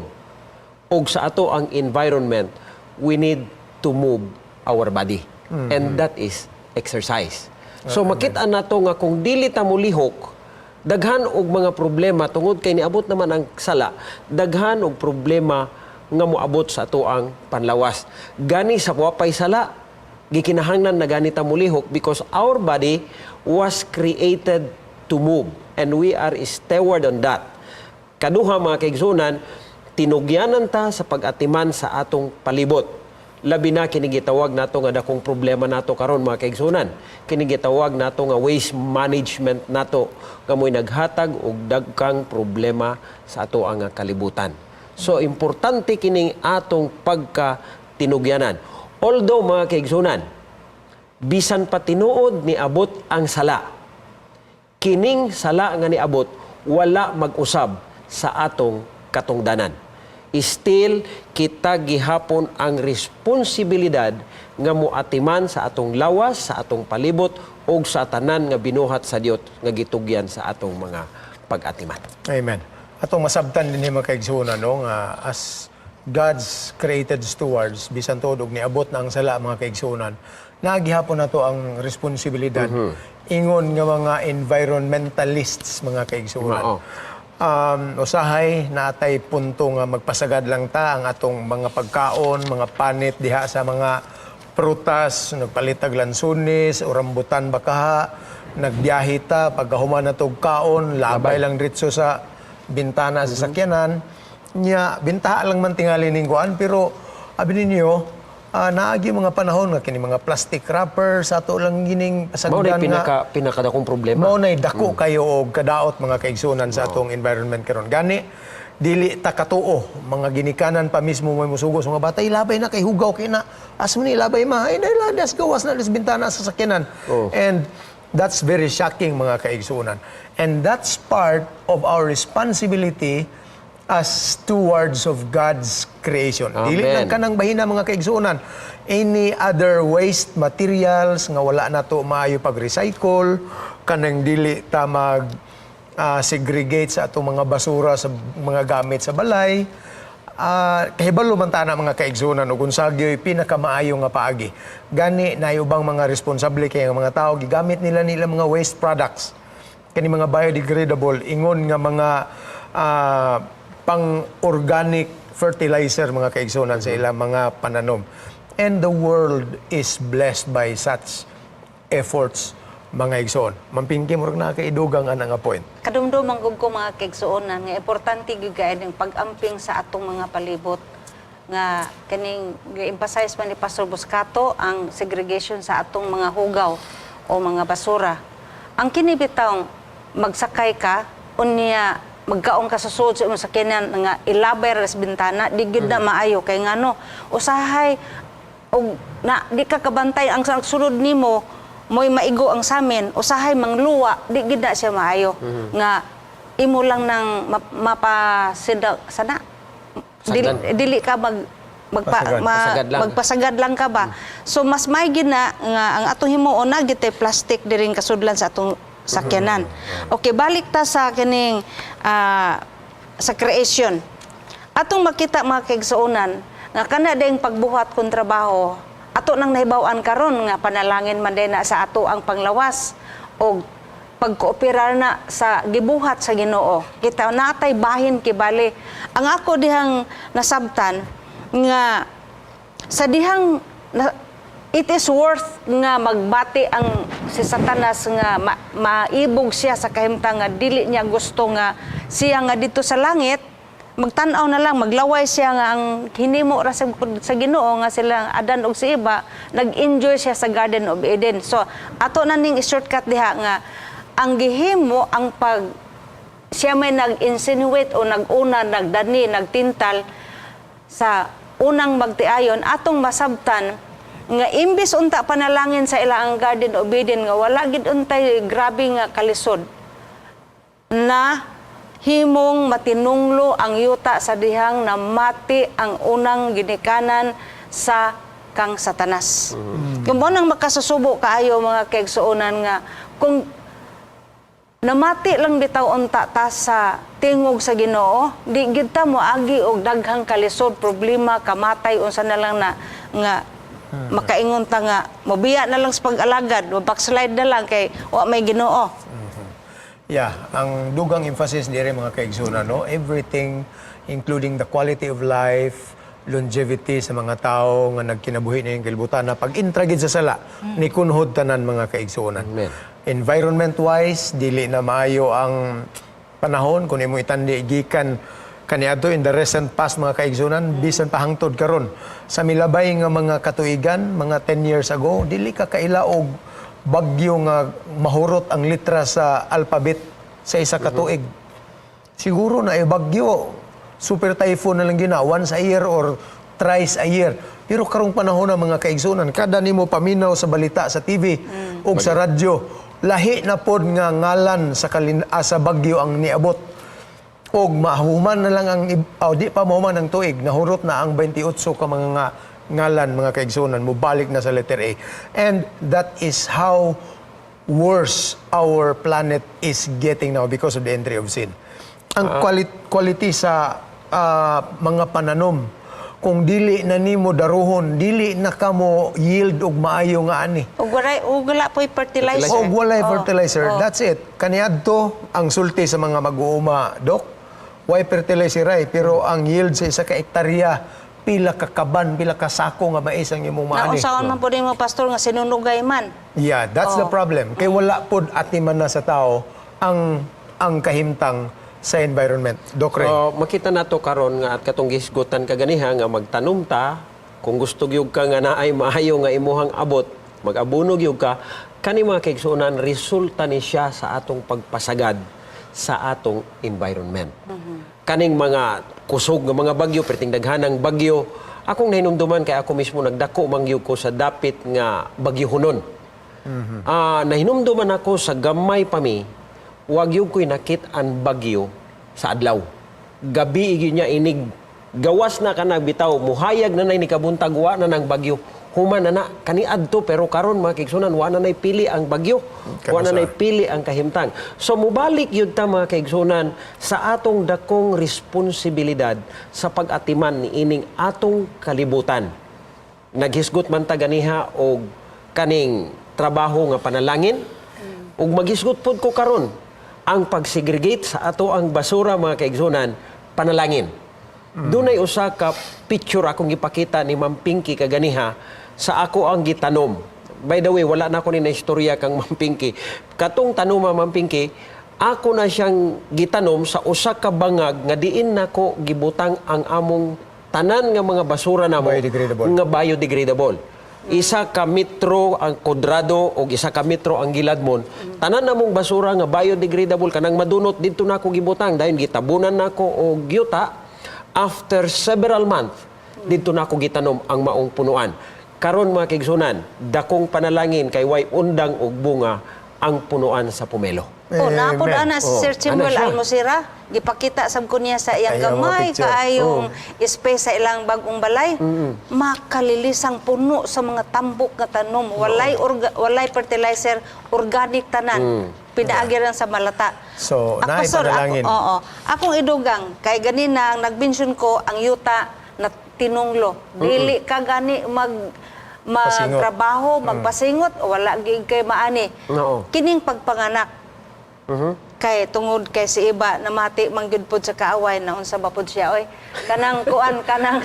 ug sa ato ang environment, we need to move our body. And that is exercise. So makita nato nga kung dili ta molihok, daghan og mga problema tungod kay niabot naman ang sala, daghan og problema nga moabot sa ato ang panlawas. Gani sa wapay sala, gikinahanglan na gani ta molihok because our body was created to move and we are steward on that. Kaduha, mga kaigsunan, tinugyanan ta sa pag-atiman sa atong palibot. Labi na kini gitawag nato nga dakong problema nato karon, mga kaigsunan. Kini gitawag nato nga waste management nato nga mo'y naghatag og dagkang problema sa ato ang kalibutan. So importante kining atong pagka tinugyanan. Although, mga kaigsunan, bisan pa tinuod niabot ang sala, kining sala nga niabot wala mag-usab sa atong katungdanan. Still, kita gihapon ang responsibilidad nga moatiman sa atong lawas, sa atong palibot ug sa tanan nga binuhat sa Dios nga gitugyan sa atong mga pag-atiman. Amen. Atong masabtan din mga kaigsuonan, no, nga as God's created stewards, bisan tuod og niabot na ang sala, mga kaigsuonan, nagihapon nato ang responsibilidad ingon nga mga environmentalists, mga kaigsuonan. Usahay natay punto nga magpasagad lang ta ang atong mga pagkaon, mga panit diha sa mga prutas, nagpalitag lansunis o rambutan ba kaha, nagbiyahe ta, pagkahuman na tog kaon, labay lang diretso sa bintana sa sakyanan. Nya, bintaha lang man tingali ning kuan, pero abi ninyo, naagi mga panahon nga kini mga plastic wrapper sa ato lang gining Mao na pasagdan nga pinakadakong problema. Mao na'y dako kayo og kadaot, mga kaigsunan, sa atong environment karon. Gani dili ta katuo, mga ginikanan pa mismo may musugo sa mga bata, "Ilabay na kay hugaw kay na. Asa man ni ilabay, ma?" "Ay, dahil das gawas na des bintana sa sakyanan." And that's very shocking, mga kaigsunan. And that's part of our responsibility as stewards of God's creation. Dili Amen. lang kanang bahina, mga kaigsuonan. Any other waste materials nga wala na to maayo pag-recycle, kanang dili ta mag segregate sa atong mga basura sa mga gamit sa balay. Kahibalo man ta na, mga kaigsuonan, ug unsa gyoy pinakamaayo nga paagi. Gani naay ubang mga responsable kay nga mga tao, gigamit nila nila mga waste products, kani mga biodegradable ingon nga mga pang-organic fertilizer, mga kaigsuonan, sa ilang mga pananom. And the world is blessed by such efforts, mga igsoon. Ma'am Pinky, murag nakaidugang ana nga point. Kadumdum man gud ko, mga kaigsuonan, nga importante gyud kaayo ning pag-amping sa atong mga palibot nga kaning gi-emphasize man ni Pastor Buscato ang segregation sa atong mga hugaw o mga basura. Ang kini bitawng magsakay ka unya magkaon ka sa sud sa imong sakyanan nga ilabay ra sa bintana, di gyud na maayo kay ngano usahay og na di ka kabantay ang sulod nimo mo'y maigo ang samin, usahay mangluwa, di gid na siya maayo nga Imo lang nang mapasida sana. Dili, Sagdan. dili ka mag magpa, Pasagad. Pasagad lang. Magpasagad lang ka ba. So mas may gina nga ang atong himuon na gitay plastic diring kasudlan sa atong sakyanan. Okay, balik ta sa kining sa creation. Atong makita, mga kaigsuonan, nga kana ding pagbuhat kung trabaho ato nang nahibaw-an karon nga panalangin man din na sa ato ang panglawas og pagkooperar na sa gibuhat sa Ginoo. Kita natay bahin kibali. Ang ako dihang nasabtan nga sa dihang na, it is worth nga magbati ang si Satanas nga maibog siya sa kahimtang nga dili niya gusto nga siya nga dito sa langit magtan-aw na lang, maglaway siya nga ang hinimo ra sa Ginoo nga sila Adan ug si Eva nag-enjoy siya sa Garden of Eden. So ato na ning shortcut diha nga ang gihimo ang pag siya may nag-insinuate o nag-una, nagdani, nagtintal sa unang magtiayon. Atong masabtan nga imbis unta panalangin sa ila ang Garden of Eden nga wala gid untay grabe nga kalisod na himong matinunglo ang yuta sa dihang namati ang unang ginikanan sa kang Satanas. Kung mo nang makasusubo kaayo, mga kaigsuonan, nga kung namati lang bitaw unta ta sa tingog sa Ginoo, di gid ta moagi og daghang kalisod, problema, kamatay, unsa na lang na nga makaingon ta nga mobiya na lang sa pag-alagad, mo backslide na lang kay wa may Ginoo. Yeah, ang dugang emphasis dire, mga kaigsunan, no? Everything, including the quality of life, longevity sa mga tao nga nagkinabuhi na yung kalibutan na pag intra gid sa sala, ni kunhod tanan, mga kaigsunan. Amen. Environment-wise, dili na maayo ang panahon kung imo itandi gikan kaniadto in the recent past, mga kaigsunan, bisan pa hangtod karon. Sa milabay nga mga katuigan, mga 10 years ago, dili ka kaila og bagyo nga mahurot ang litra sa alphabet sa isa ka tuig. Siguro na bagyo, super typhoon na lang gina, once a year or thrice a year. Pero karong panahon na, mga kaigsunan, kada nimo paminaw sa balita sa TV ug sa radyo, lahi na pod nga ngalan sa bagyo ang niabot. Og mahuman na lang ang oh, di pa mahuman ang tuig, nahurot na ang 28 ka mga ngalan, mga kaigsunan, mubalik na sa letter A. And that is how worse our planet is getting now because of the entry of sin. Ang quality sa mga pananom, kung dili na nimo daruhon, dili na kamo yield og maayo nga ani. Ug wala po'y fertilizer. Og walay fertilizer. Oh. That's it. Kaniadto ang sulti sa mga mag-uuma, "Dok, why fertilizer ay?" Pero ang yield sa isa ka hektarya, pila ka kaban, pila ka sako nga mais ang imong maani. Naunsaon man po mo, Pastor, nga sinunugay man. Yeah, that's the problem. Kay wala pod atiman na sa tao ang kahimtang sa environment. Doc Ray. So, makita nato karon nga at katong gisgutan kaganiha nga magtanom ta kung gusto gyud ka nga naay maayo nga imuhang abot, mag-abono gyud ka. Kani, mga kaigsuonan, resulta ni siya sa atong pagpasagad sa atong environment. Kaning mga kusog nga mga bagyo, perting daghanang bagyo, akong nahinumduman kay ako mismo nagdako man gyud ko sa dapit nga bagyohonon. Nahinumduman ako sa gamay pa mi, wag yung ko'y nakit-an bagyo sa adlaw. Gabi gyud niya inig gawas na ka bitaw, muhayag na nay ni kabuntag, wa na nang bagyo. Human na na kaniadto. Pero karon, mga kaigsunan, wa na nay pili ang bagyo. Wa na Kanusa. nay pili ang kahimtang. So mubalik yun ta, mga kaigsunan, sa atong dakong responsibilidad sa pag-atiman ni ining atong kalibutan. Naghisgot man ta ganiha og kaning trabaho nga panalangin ug maghisgot pod ko karon, ang pag-segregate sa ato ang basura, mga kaigsunan, panalangin. Dunay usa ka picture akong gipakita ni Ma'am Pinky kaganiha sa ako ang gitanom. By the way, wala na ako ni na istorya kang Ma'am Pinky. Katong tanom, Ma'am Pinky, ako na siyang gitanom sa usa ka bangag nga diin nako gibutang ang among tanan nga mga basura namo Biodegradable. nga biodegradable. Isa ka metro ang kwadrado o 1 ka metro ang giladmon. Tanan namong basura nga biodegradable, kanang madunot, didto nako gibutang. Dayon gitabunan nako og yuta. After several months, didto nako gitanom ang maong punuan. Karon, mga kaigsunan, dakong panalangin kay way undang og bunga ang punuan sa pomelo. Oh, naa pod Amen. ana si Sir Ana Chimuel siya. Almosira. Gipakita sab ko niya sa iyang Ayaw mga gamay picture. kaayong space sa ilang bagong balay. Makalilisang puno sa mga tambok nga tanom. Walay fertilizer, organic tanan. Pinaagi lang sa malata. So, Ako, naay sir, panalangin. Ako, oo. Akong idugang kay ganina ang nagmension ko ang yuta na tinunglo. Dili ka gani Pasingot. magtrabaho, magpasingot, wala gid kay maani. Oo. Kining pagpanganak kay tungod kay si iba namati man gyud pod sa kaaway na unsa ba pod siya, oy, kanang kuan, kanang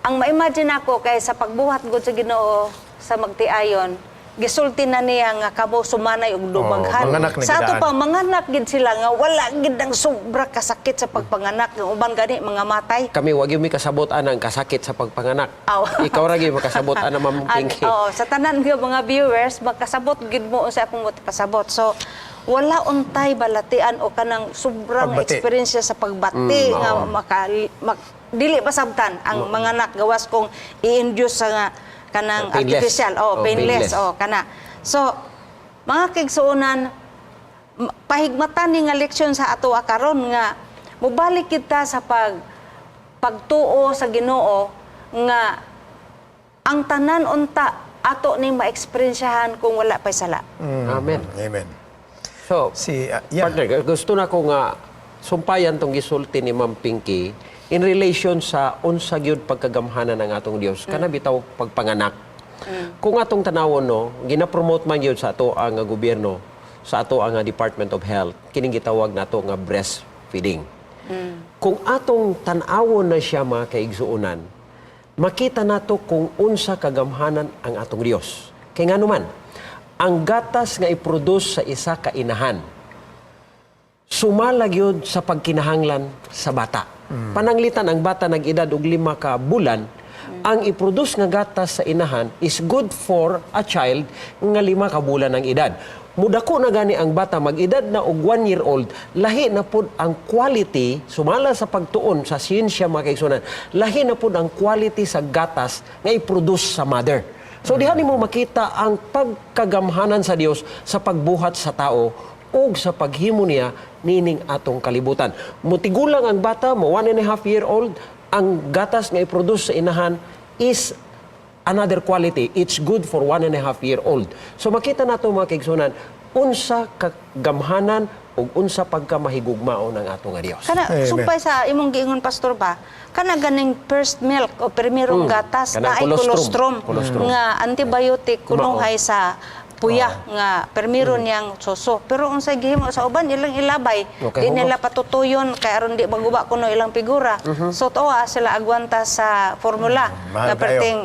ang ma-imagine ako kay sa pagbuhat gud sa Ginoo sa magtiayon, gisulti na niya nga kamo sumanay og dumaghan. Oh, manganak na Sa ato gidaan. pa manganak gid sila nga wala gid ang sobra kasakit sa pagpanganak, nga uban gani mga matay. Kami wag gyud mi kasabot anang kasakit sa pagpanganak. Aw. Ikaw ra gyud makasabot ana, Ma'am Pinky. Oo, sa tanan nga mga viewers, makasabot gid mo sa akong pasabot. So wala untay balatian o kanang sobrang Pagbati. eksperyensya sa pagbati nga dili pasabtan ang mga anak gawas kung i-induce sa nga kanang Painless. artificial, oh, Oh, painless, painless. oh, kana. So mga kaigsuonan, pahigmatan ni nga leksyon sa ato karon nga mobalik kita sa pagtuo sa Ginoo nga ang tanan unta ato ning maeksperiensyahan kung wala pay sala. Amen. Amen. So, Si, yeah. partner, gusto na ko nga sumpayan tong gisulti ni Ma'am Pinky in relation sa unsa gyud pagkagamhanan ng atong Dios kana bitaw pagpanganak. Kung atong tanawon, no, gina-promote man gyud sa ato ang gobyerno, sa ato ang Department of Health, kining gitawag nato nga breastfeeding. Kung atong tan-awon na siya, mga kaigsuonan, makita nato kung unsa kagamhanan ang atong Dios. Kay ngano man, ang gatas nga i-produce sa isa ka inahan sumala gyud sa pagkinahanglan sa bata. Pananglitan ang bata nag-edad og 5 ka bulan, ang i-produce nga gatas sa inahan is good for a child nga 5 ka bulan ang edad. Mudako na gani ang bata, mag-edad na og 1 year old, lahi na pud ang quality sumala sa pagtuon sa siyensya, mga kaigsuonan. Lahi na pud ang quality sa gatas nga i-produce sa mother. So diha nimo makita ang pagkagamhanan sa Dios sa pagbuhat sa tao ug sa paghimo niya nining atong kalibutan. Mutigulang ang bata, mo 1.5 year old, ang gatas nga i-produce sa inahan is another quality. It's good for 1.5 year old. So makita nato, mga kaigsuonan, unsa kagamhanan ug unsa pagkamahigugmaon ng ato nga Dios. Kana Amen. sumpay sa imong giingon, pastor ba? Kana ganing first milk o primerong gatas Kanang na ay colostrum. colostrum, Colostrum. nga antibiotic kunuhay sa puya nga permiro niyang suso. Pero unsay gihimo sa uban, ilang ilabay. Okay, Di nila hugaw. patutuyon kay aron di maguba kuno ilang figura. So tuwa sila agwanta sa formula Mahal nga kayo. perting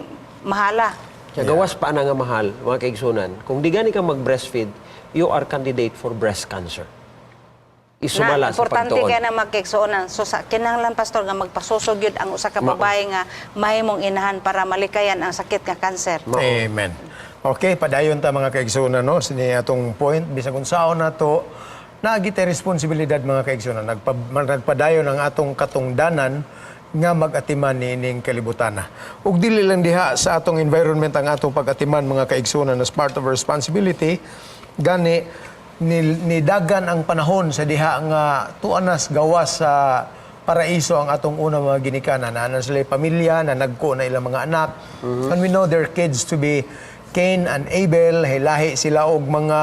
mahala. Kaya gawas pa na nga mahal, mga kaigsuonan, kung di gani ka mag-breastfeed, you are candidate for breast cancer. Isumala Na sa importante pagtuon. kay na magkaigsuonan. So sa kinahanglan, pastor, nga magpasusog gyud ang usa ka babae nga mahimong inahan para malikayan ang sakit nga kanser. Mao. Amen. Okay, padayon ta, mga kaigsuonan, no, sini atong point bisag unsaon nato naa gitay responsibilidad, mga kaigsuonan. Nagpadayon ang atong katungdanan nga mag-atiman niining kalibutana. Ug dili lang diha sa atong environment ang atong pag-atiman, mga kaigsuonan, as part of our responsibility. Gani nidagan ang panahon sa diha nga tuanas gawas sa paraiso ang atong una mga ginikanan. Naa na sila pamilya, na nagko na ilang mga anak. And we know their kids to be Cain and Abel. Hilahi sila og mga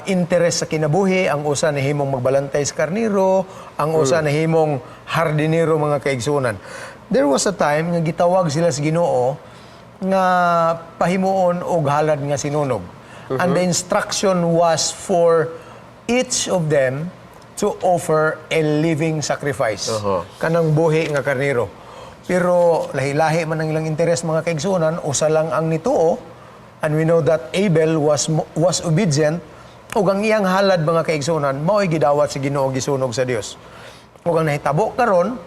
interes sa kinabuhi. Ang usa nahimong magbalantay sa karniro, ang usa nahimong hardinero, mga kaigsuonan. There was a time nga gitawag sila sa Ginoo nga pahimuon og halad nga sinunog. And the instruction was for each of them to offer a living sacrifice. Kanang buhi nga karniro. Pero lahi-lahi man ang ilang interes, mga kaigsuonan, usa lang ang nituo, and we know that Abel was obedient ug ang iyang halad, mga kaigsuonan, mao'y gidawat sa Ginoo, gisunog sa Dios. Ug ang nahitabo karon,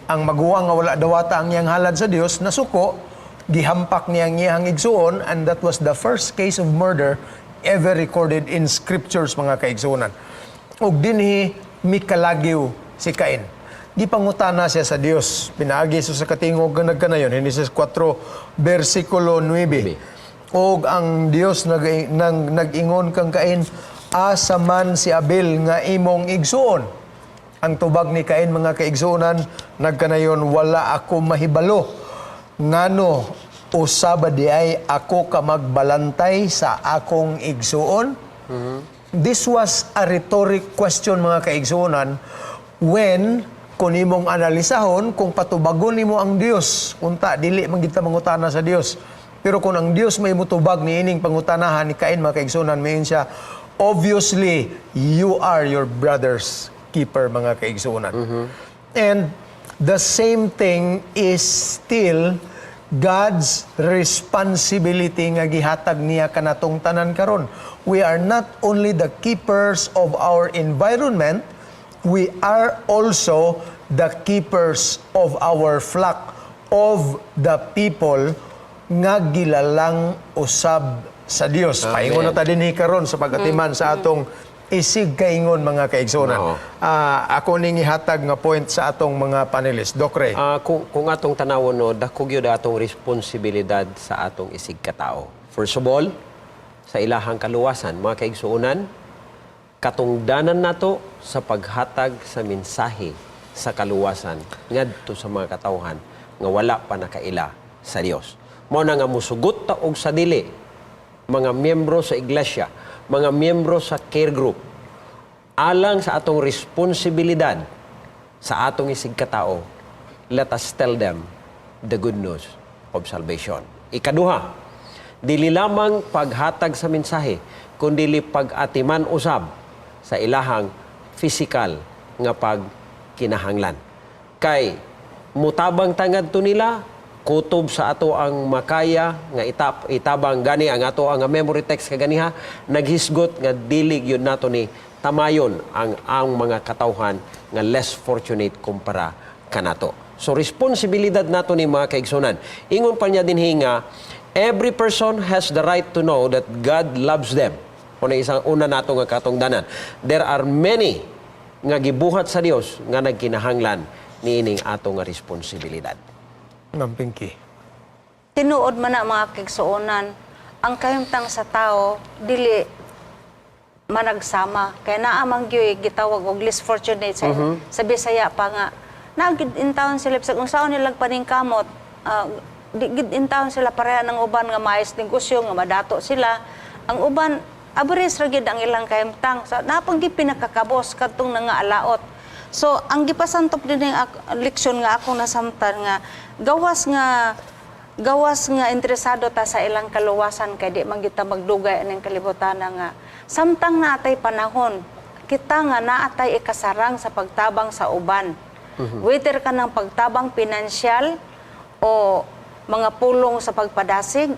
ang maguwang nga wala dawata ang iyang halad sa Dios, nasuko, gihampak niya ang iyang igsuon, and that was the first case of murder ever recorded in scriptures, mga kaigsuonan. Ug dinhi mikalagiw si Cain. Gipangutana siya sa Dios pinaagi sa katingog nga nagkanayon, Genesis 4 versikulo 9. Og ang Dios nag-ingon kang Cain, Asa man si Abel nga imong igsuon?" Ang tubag ni Cain, mga kaigsuonan, nagkanayon, "Wala ako mahibalo. Ngano usaba di ay ako ka magbalantay sa akong igsuon?" This was a rhetoric question, mga kaigsuonan, when kung imong analisahon, kung patubagon nimo ang Dios, unta dili man kita mangutana sa Dios. Pero kung ang Dios may mutubag ni ining pangutanahan ni Cain, mga kaigsuonan, mayon siya, obviously you are your brother's keeper, mga kaigsuonan. And the same thing is still God's responsibility nga gihatag niya kanatong tanan karon. We are not only the keepers of our environment, we are also the keepers of our flock, of the people nga gilalang usab sa Dios. Paingon na ta dinhi karon sa pagatiman sa atong isig kaingon, mga kaigsuonan. Oo. Ako ning ihatag nga point sa atong mga panelists. Doc Ray. Kung atong tanawon, no, dako gyud atong responsibilidad sa atong isig katao. First of all, sa ilahang kaluwasan, mga kaigsuonan, katungdanan nato sa paghatag sa mensahe sa kaluwasan ngadto sa mga katawhan nga wala pa nakaila sa Dios. Mao na nga musugot ta og sa dili, mga miyembro sa iglesia, mga miyembro sa care group, alang sa atong responsibilidad sa atong isig katao, let us tell them the good news of salvation. Ikaduha, dili lamang paghatag sa mensahe, kundi pag-atiman usab sa ilahang physical nga pagkinahanglan. Kay mutabang ta ngadto nila, kutob sa ato ang makaya nga itabang. Gani ang ato ang memory text kaganiha naghisgot nga dili gyud nato ni tamayon ang mga katawhan nga less fortunate kumpara kanato. So responsibilidad nato ni, mga kaigsunan. Ingon pa niya dinhi nga every person has the right to know that God loves them. Una, isang una nato nga katungdanan. There are many nga gibuhat sa Dios nga nagkinahanglan niining ato nga responsibilidad. Ma'am Pinky. Tinuod man na, mga kaigsuonan, ang kahimtang sa tao dili managsama. Kay naa man gyud gitawag og less fortunate sa Bisaya pa nga naa gid intawon sila bisag unsaon nilang paningkamot, di gid intawon sila pareha ng uban nga maayos negosyo, nga madato sila. Ang uban, average ra gid ang ilang kahimtang. So napang gid pinakakabos kadtong nangaalaot. So ang gipasantop din ng leksyon nga akong nasamtan nga gawas nga interesado ta sa ilang kaluwasan, kay di man kita magdugay aning kalibutan, nga samtang naatay panahon kita nga naatay ikasarang sa pagtabang sa uban, whether ka ng pagtabang pinansyal o mga pulong sa pagpadasig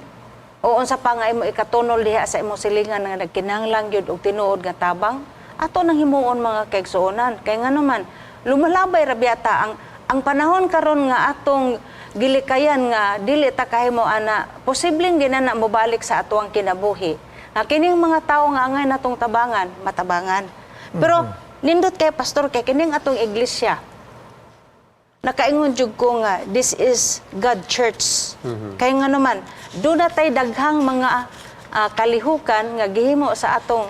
o unsa pa nga imo ikatunol diha sa imong silingan nga nagkinahanglan gyud og tinuod nga tabang, ato nang himuon, mga kaigsuonan. Kay ngano man, lumalabay ra biyata ang panahon karon nga atong gilikayan nga dili ta kahimo ana, posibleng ginana mobalik sa atoang kinabuhi nga kining mga tawo nga angay natong tabangan, matabangan. Pero nindot kay, Pastor, kay kining atong iglesia, nakaingon jud ko nga this is God church. Kay nga naman, do na tay daghang mga kalihukan nga gihimo sa atong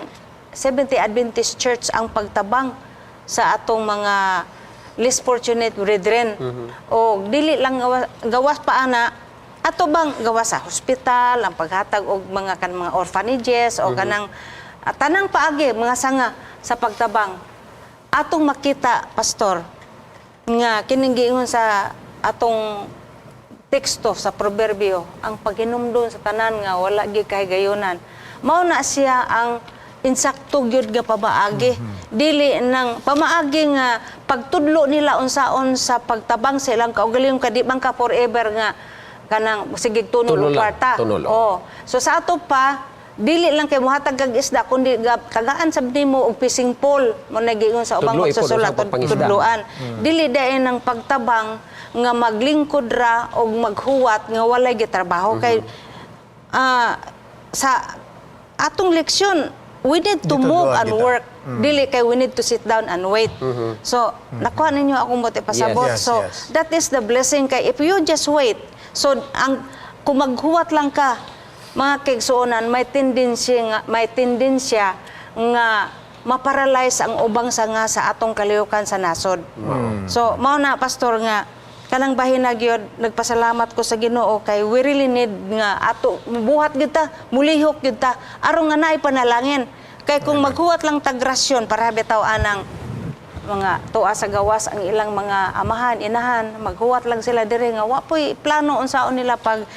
Seventh Adventist Church, ang pagtabang sa atong mga less fortunate brethren. O dili lang gawas pa ana ato bang gawas sa hospital, ang paghatag og mga kan mga orphanages o kanang tanang paagi mga sanga sa pagtabang. Atong makita, Pastor, nga kining giingon sa atong teksto sa Proverbio, ang paghinumdum sa tanan nga wala gyud kahigayunan, mao na siya ang insakto gyud nga pamaagi. Dili nang pamaagi nga pagtudlo nila unsaon sa pagtabang sa ilang kaugalingon, kadi man ka forever nga kanang sige tunol Tunol og lang, kwarta. Tunol, oh. Oh. So sa ato pa, dili lang kay muhatag kag isda, kundi tagaan sab nimo og fishing pole mo na giingon sa ubang Tudlo, ipon, magsusulat, usa pa pangisda. tudloan. Dili dayon ang pagtabang nga maglingkod ra og maghuwat nga walay gitrabaho, kay sa atong leksyon, we need to move Gitudloan and kita. work. Dili kay we need to sit down and wait. So nakuha ninyo akong buot pasabot. Yes. So that is the blessing, kay if you just wait, so ang kung maghuwat lang ka, mga kaigsuonan, may tendensya nga nga maparalyze ang ubang sanga sa atong kalihukan sa nasod. So mao na, Pastor, nga kanang bahin na gyud nagpasalamat ko sa Ginoo kay we really need nga ato buhat gyud ta, mulihok gyud ta aron nga naay panalangin. Kay kung maghuwat lang tag rasyon para bitaw anang mga tuwa sa gawas ang ilang mga amahan, inahan, maghuwat lang sila dire nga wa po'y plano unsaon nila pag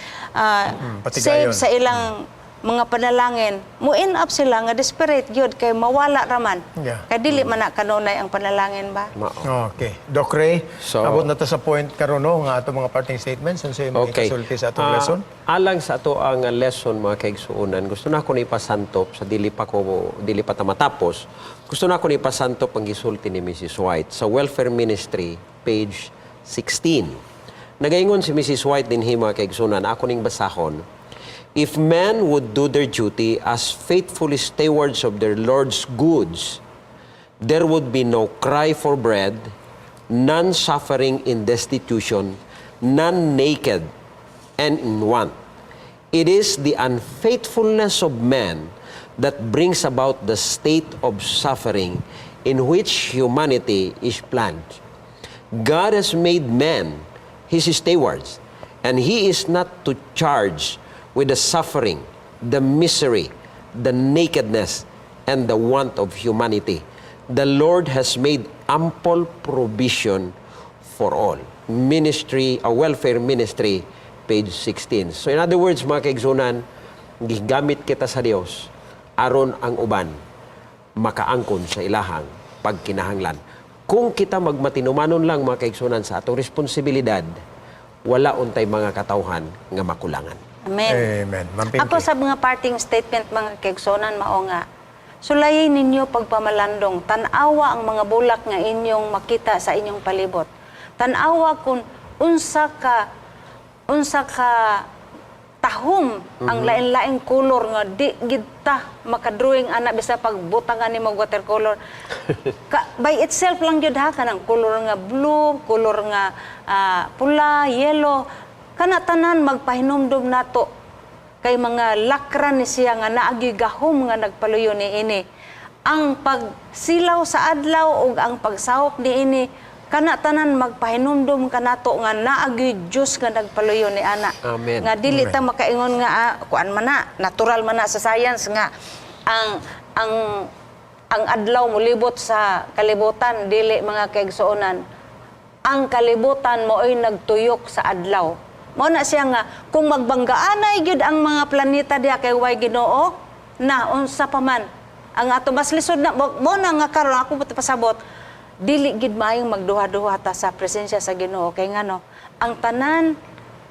Patigayon. save sa ilang mga panalangin. Mo end up sila nga desperate gyud kay mawala raman. Kay dili man na kanunay ang panalangin ba. Mao. Okay. Doc Ray, abot na to sa point karon, no, nga atong mga parting statements unsa imong ikasulti sa atong lesson? Alang sa ato ang lesson, mga kaigsuonan, gusto na ako ni ipasantop sa dili pa ta matapos. Gusto na ako ni ipasantop ang gisulti ni Mrs. White sa Welfare Ministry, page 16. Nagaingon si Mrs. White dinhi, mga kaigsuonan, ako ning basahon. "If men would do their duty as faithfully stewards of their Lord's goods, there would be no cry for bread, none suffering in destitution, none naked and in want. It is the unfaithfulness of men that brings about the state of suffering in which humanity is plunged. God has made men his stewards, and he is not to charge with the suffering, the misery, the nakedness, and the want of humanity. The Lord has made ample provision for all." Ministry, a Welfare Ministry, page 16. So in other words, mga kaigsuonan, gigamit kita sa Dios aron ang uban makaangkon sa ilahang pagkinahanglan. Kung kita magmatinumanon lang, mga kaigsuonan, sa atong responsibilidad, wala untay mga katawhan nga makulangan. Amen. Amen. Ma'am Pinky. Ako sa mga parting statement, mga kaigsuonan, mao nga sulayin ninyo pagpamalandong, tan-awa ang mga bulak nga inyong makita sa inyong palibot. Tan-awa kung unsa ka tahom ang lain-laing kolor nga di gid ta makadrawing ana bisa pagbutangan ni mag watercolor. Ka, by itself lang gyud ha, kanang kolor nga blue, kolor nga pula, yellow, kana tanan magpahinumdom nato kay mga lakran ni siya nga naagi gahom nga nagpaluyo ni ini. Ang pagsilaw sa adlaw ug ang pagsahop ni ini, kana tanan magpahinumdom kanato nga naagi Dios nga nagpaluyo ni ana. Amen. Nga dili ta makaingon nga kuan man na, natural man na sa science nga ang adlaw molibot sa kalibutan. Dili, mga kaigsuonan, ang kalibutan mao'y nagtuyok sa adlaw. Mao na siya nga kung magbanggaanay gyud ang mga planeta diha kay way Ginoo na, unsa pa man ang ato? Mas lisod na mo na nga karon ako pasabot, dili gid maayong magduha-duha ta sa presensya sa Ginoo kay ngano ang tanan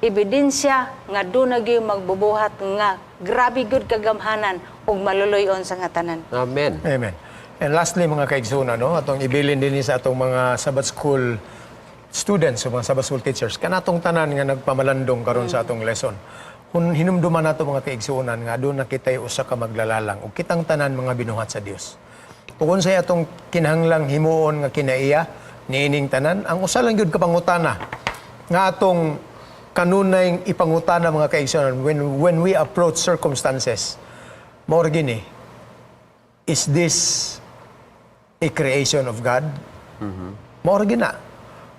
ebidensya nga doon na gyud magbubuhat nga grabe gud kagamhanan ug maluluyon sa nga tanan. Amen. Amen. And lastly, mga kaigsuonan, no, atong ibilin din sa atong mga Sabbath School students o mga Sabbath School teachers, kanatong tanan nga nagpamalandong karon sa atong lesson. Kung hinumduman nato, mga kaigsuonan, nga doon nakita'y usa ka maglalalang ug kitang tanan mga binuhat sa Dios. Ug unsay atong kinahanglang himuon nga kinaiya niining tanan, ang usa lang gyud ka pangutana nga atong kanunay ipangutana, mga kaigsuonan, when we approach circumstances, mao ra gini: "Is this a creation of God?" Mao ra gina.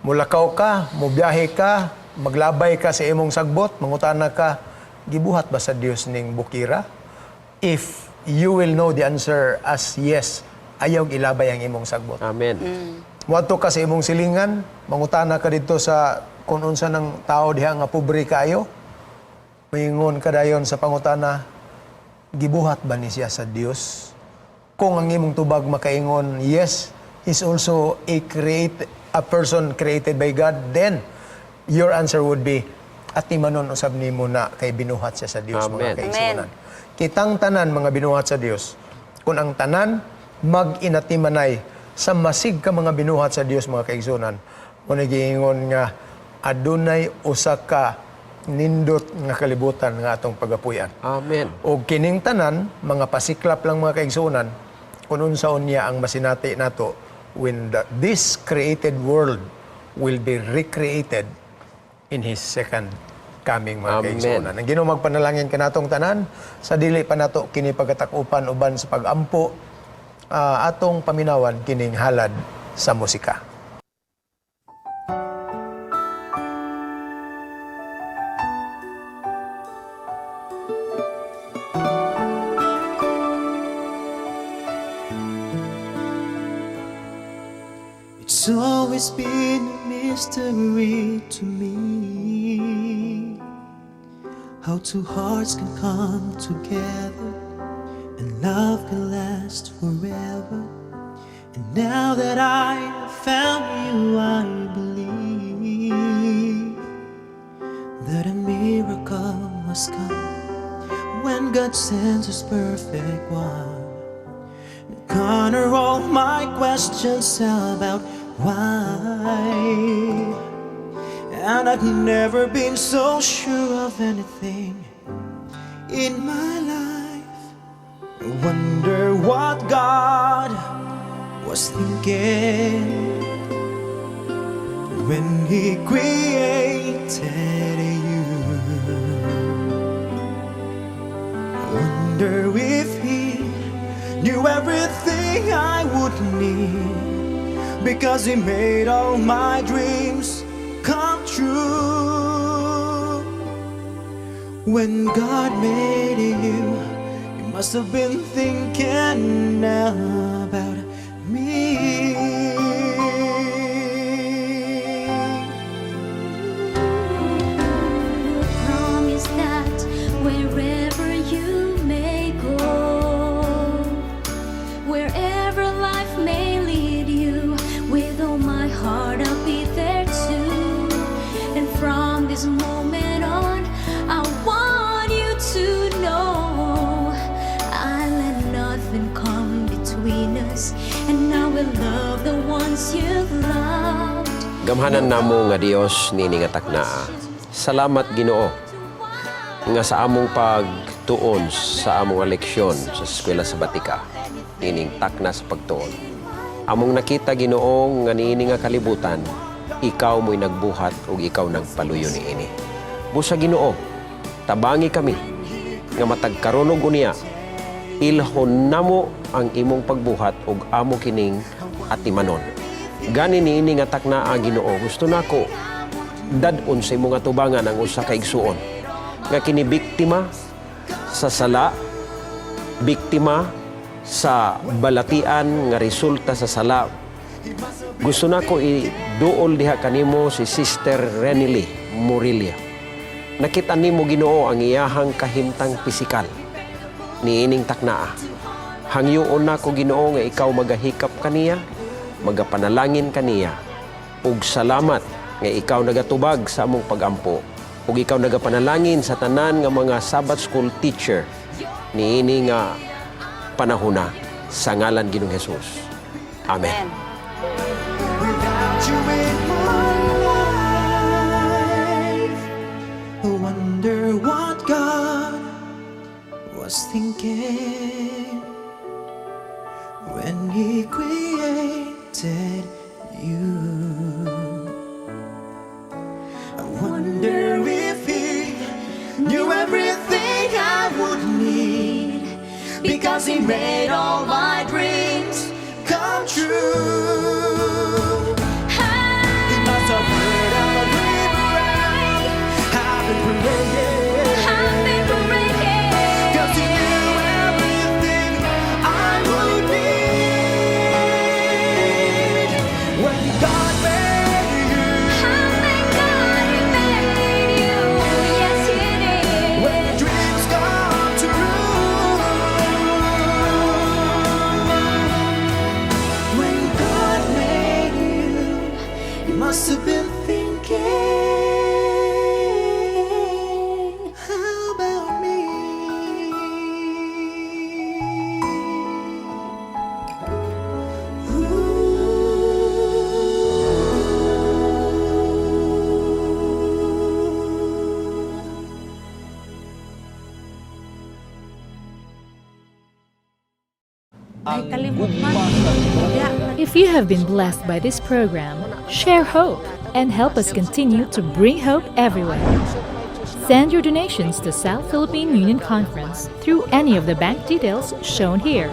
Mulakaw ka, mubiyahe ka, maglabay ka sa imong sagbot, mangutana ka, "Gibuhat ba sa Dios ning bukira?" If you will know the answer as yes, ayaw ilabay ang imong sagbot. Amen. Muadto ka sa imong silingan, mangutana ka dito sa kung unsa ng tao diha nga pobre kaayo. Moingon ka dayon sa pangutana, "Gibuhat ba ni siya sa Dios?" Kung ang imong tubag makaingon, "Yes, he's also a person created by God," then your answer would be, atimanon usab nimo na kay binuhat siya sa Dios, mga Amen. kaigsuonan. Kitang tanan mga binuhat sa Dios. Kung ang tanan mag-inatimanay sa masig ka mga binuhat sa Dios, mga kaigsuonan, mo giingon nga adunay usa ka nindot nga kalibutan nga atong pagapuy-an. Amen. O kining tanan, mga pasiklap lang, mga kaigsuonan, kung unsaon niya ang masinati nato when this created world will be recreated in His second coming, mga Amen. kaigsuonan. Ang Ginoo magpanalangin kanatong tanan sa dili pa nato kini pagkatakupan uban sa pagampo. Atong paminawan kining halad sa musika. It's always been a mystery to me how two hearts can come together and love can last forever. And now that I have found you, I believe that a miracle must come when God sends His perfect one. Conquer all my questions about why. And I've never been so sure of anything in my life. I wonder what God was thinking when He created you. I wonder if He knew everything I would need because He made all my dreams come true. When God made you, He must have been thinking about me. Promise that wherever you may go, wherever life may lead you, with all my heart I'll be there too. And from this moment on, I want you to know I let nothing come between us, and I will love the ones you've loved. Gamhanan namo nga Dios niini nga taknaa. Salamat, Ginoo, nga sa among pagtuon sa among leksyon sa Eskwela Sabatika niining takna sa pagtuon. Among nakita, Ginoo, nga niini nga kalibutan ikaw mo'y nagbuhat ug ikaw nagpaluyo niini. Busa, Ginoo, tabangi kami nga matag karon ug unya ilhon namo ang imong pagbuhat ug amo kining atimanon. Gani niini nga taknaa, Ginoo, gusto nako dad-on sa imong atubangan ang usa ka igsuon nga kini biktima sa sala, biktima sa balatian nga resulta sa sala. Gusto nako iduol diha kanimo si Sister Renely Morilia. Nakita nimo, Ginoo, ang iyahang kahimtang pisikal niining taknaa. Hangyoon nako, Ginoo, nga ikaw magahikap kaniya, magapanalangin kaniya. Ug salamat nga ikaw nagatubag sa among pagampo ug ikaw nagapanalangin sa tanan nga mga Sabbath school teacher niini nga panahona sa ngalan Ginoong Jesus. Amen. Amen. Without you in my life, I wonder what God was thinking when He created you. I wonder if He knew everything I would need because He made all my dreams come true. He must have heard every prayer I've been praying. I've been praying. 'Cause He knew everything I would need. When God made you, I thank God He made you. Yes, He did. when dreams come true, when God made you, He must have been thinking, how about me? Ooh. Ay, kalimot man. If you have been blessed by this program, share hope and help us continue to bring hope everywhere. Send your donations to South Philippine Union Conference through any of the bank details shown here.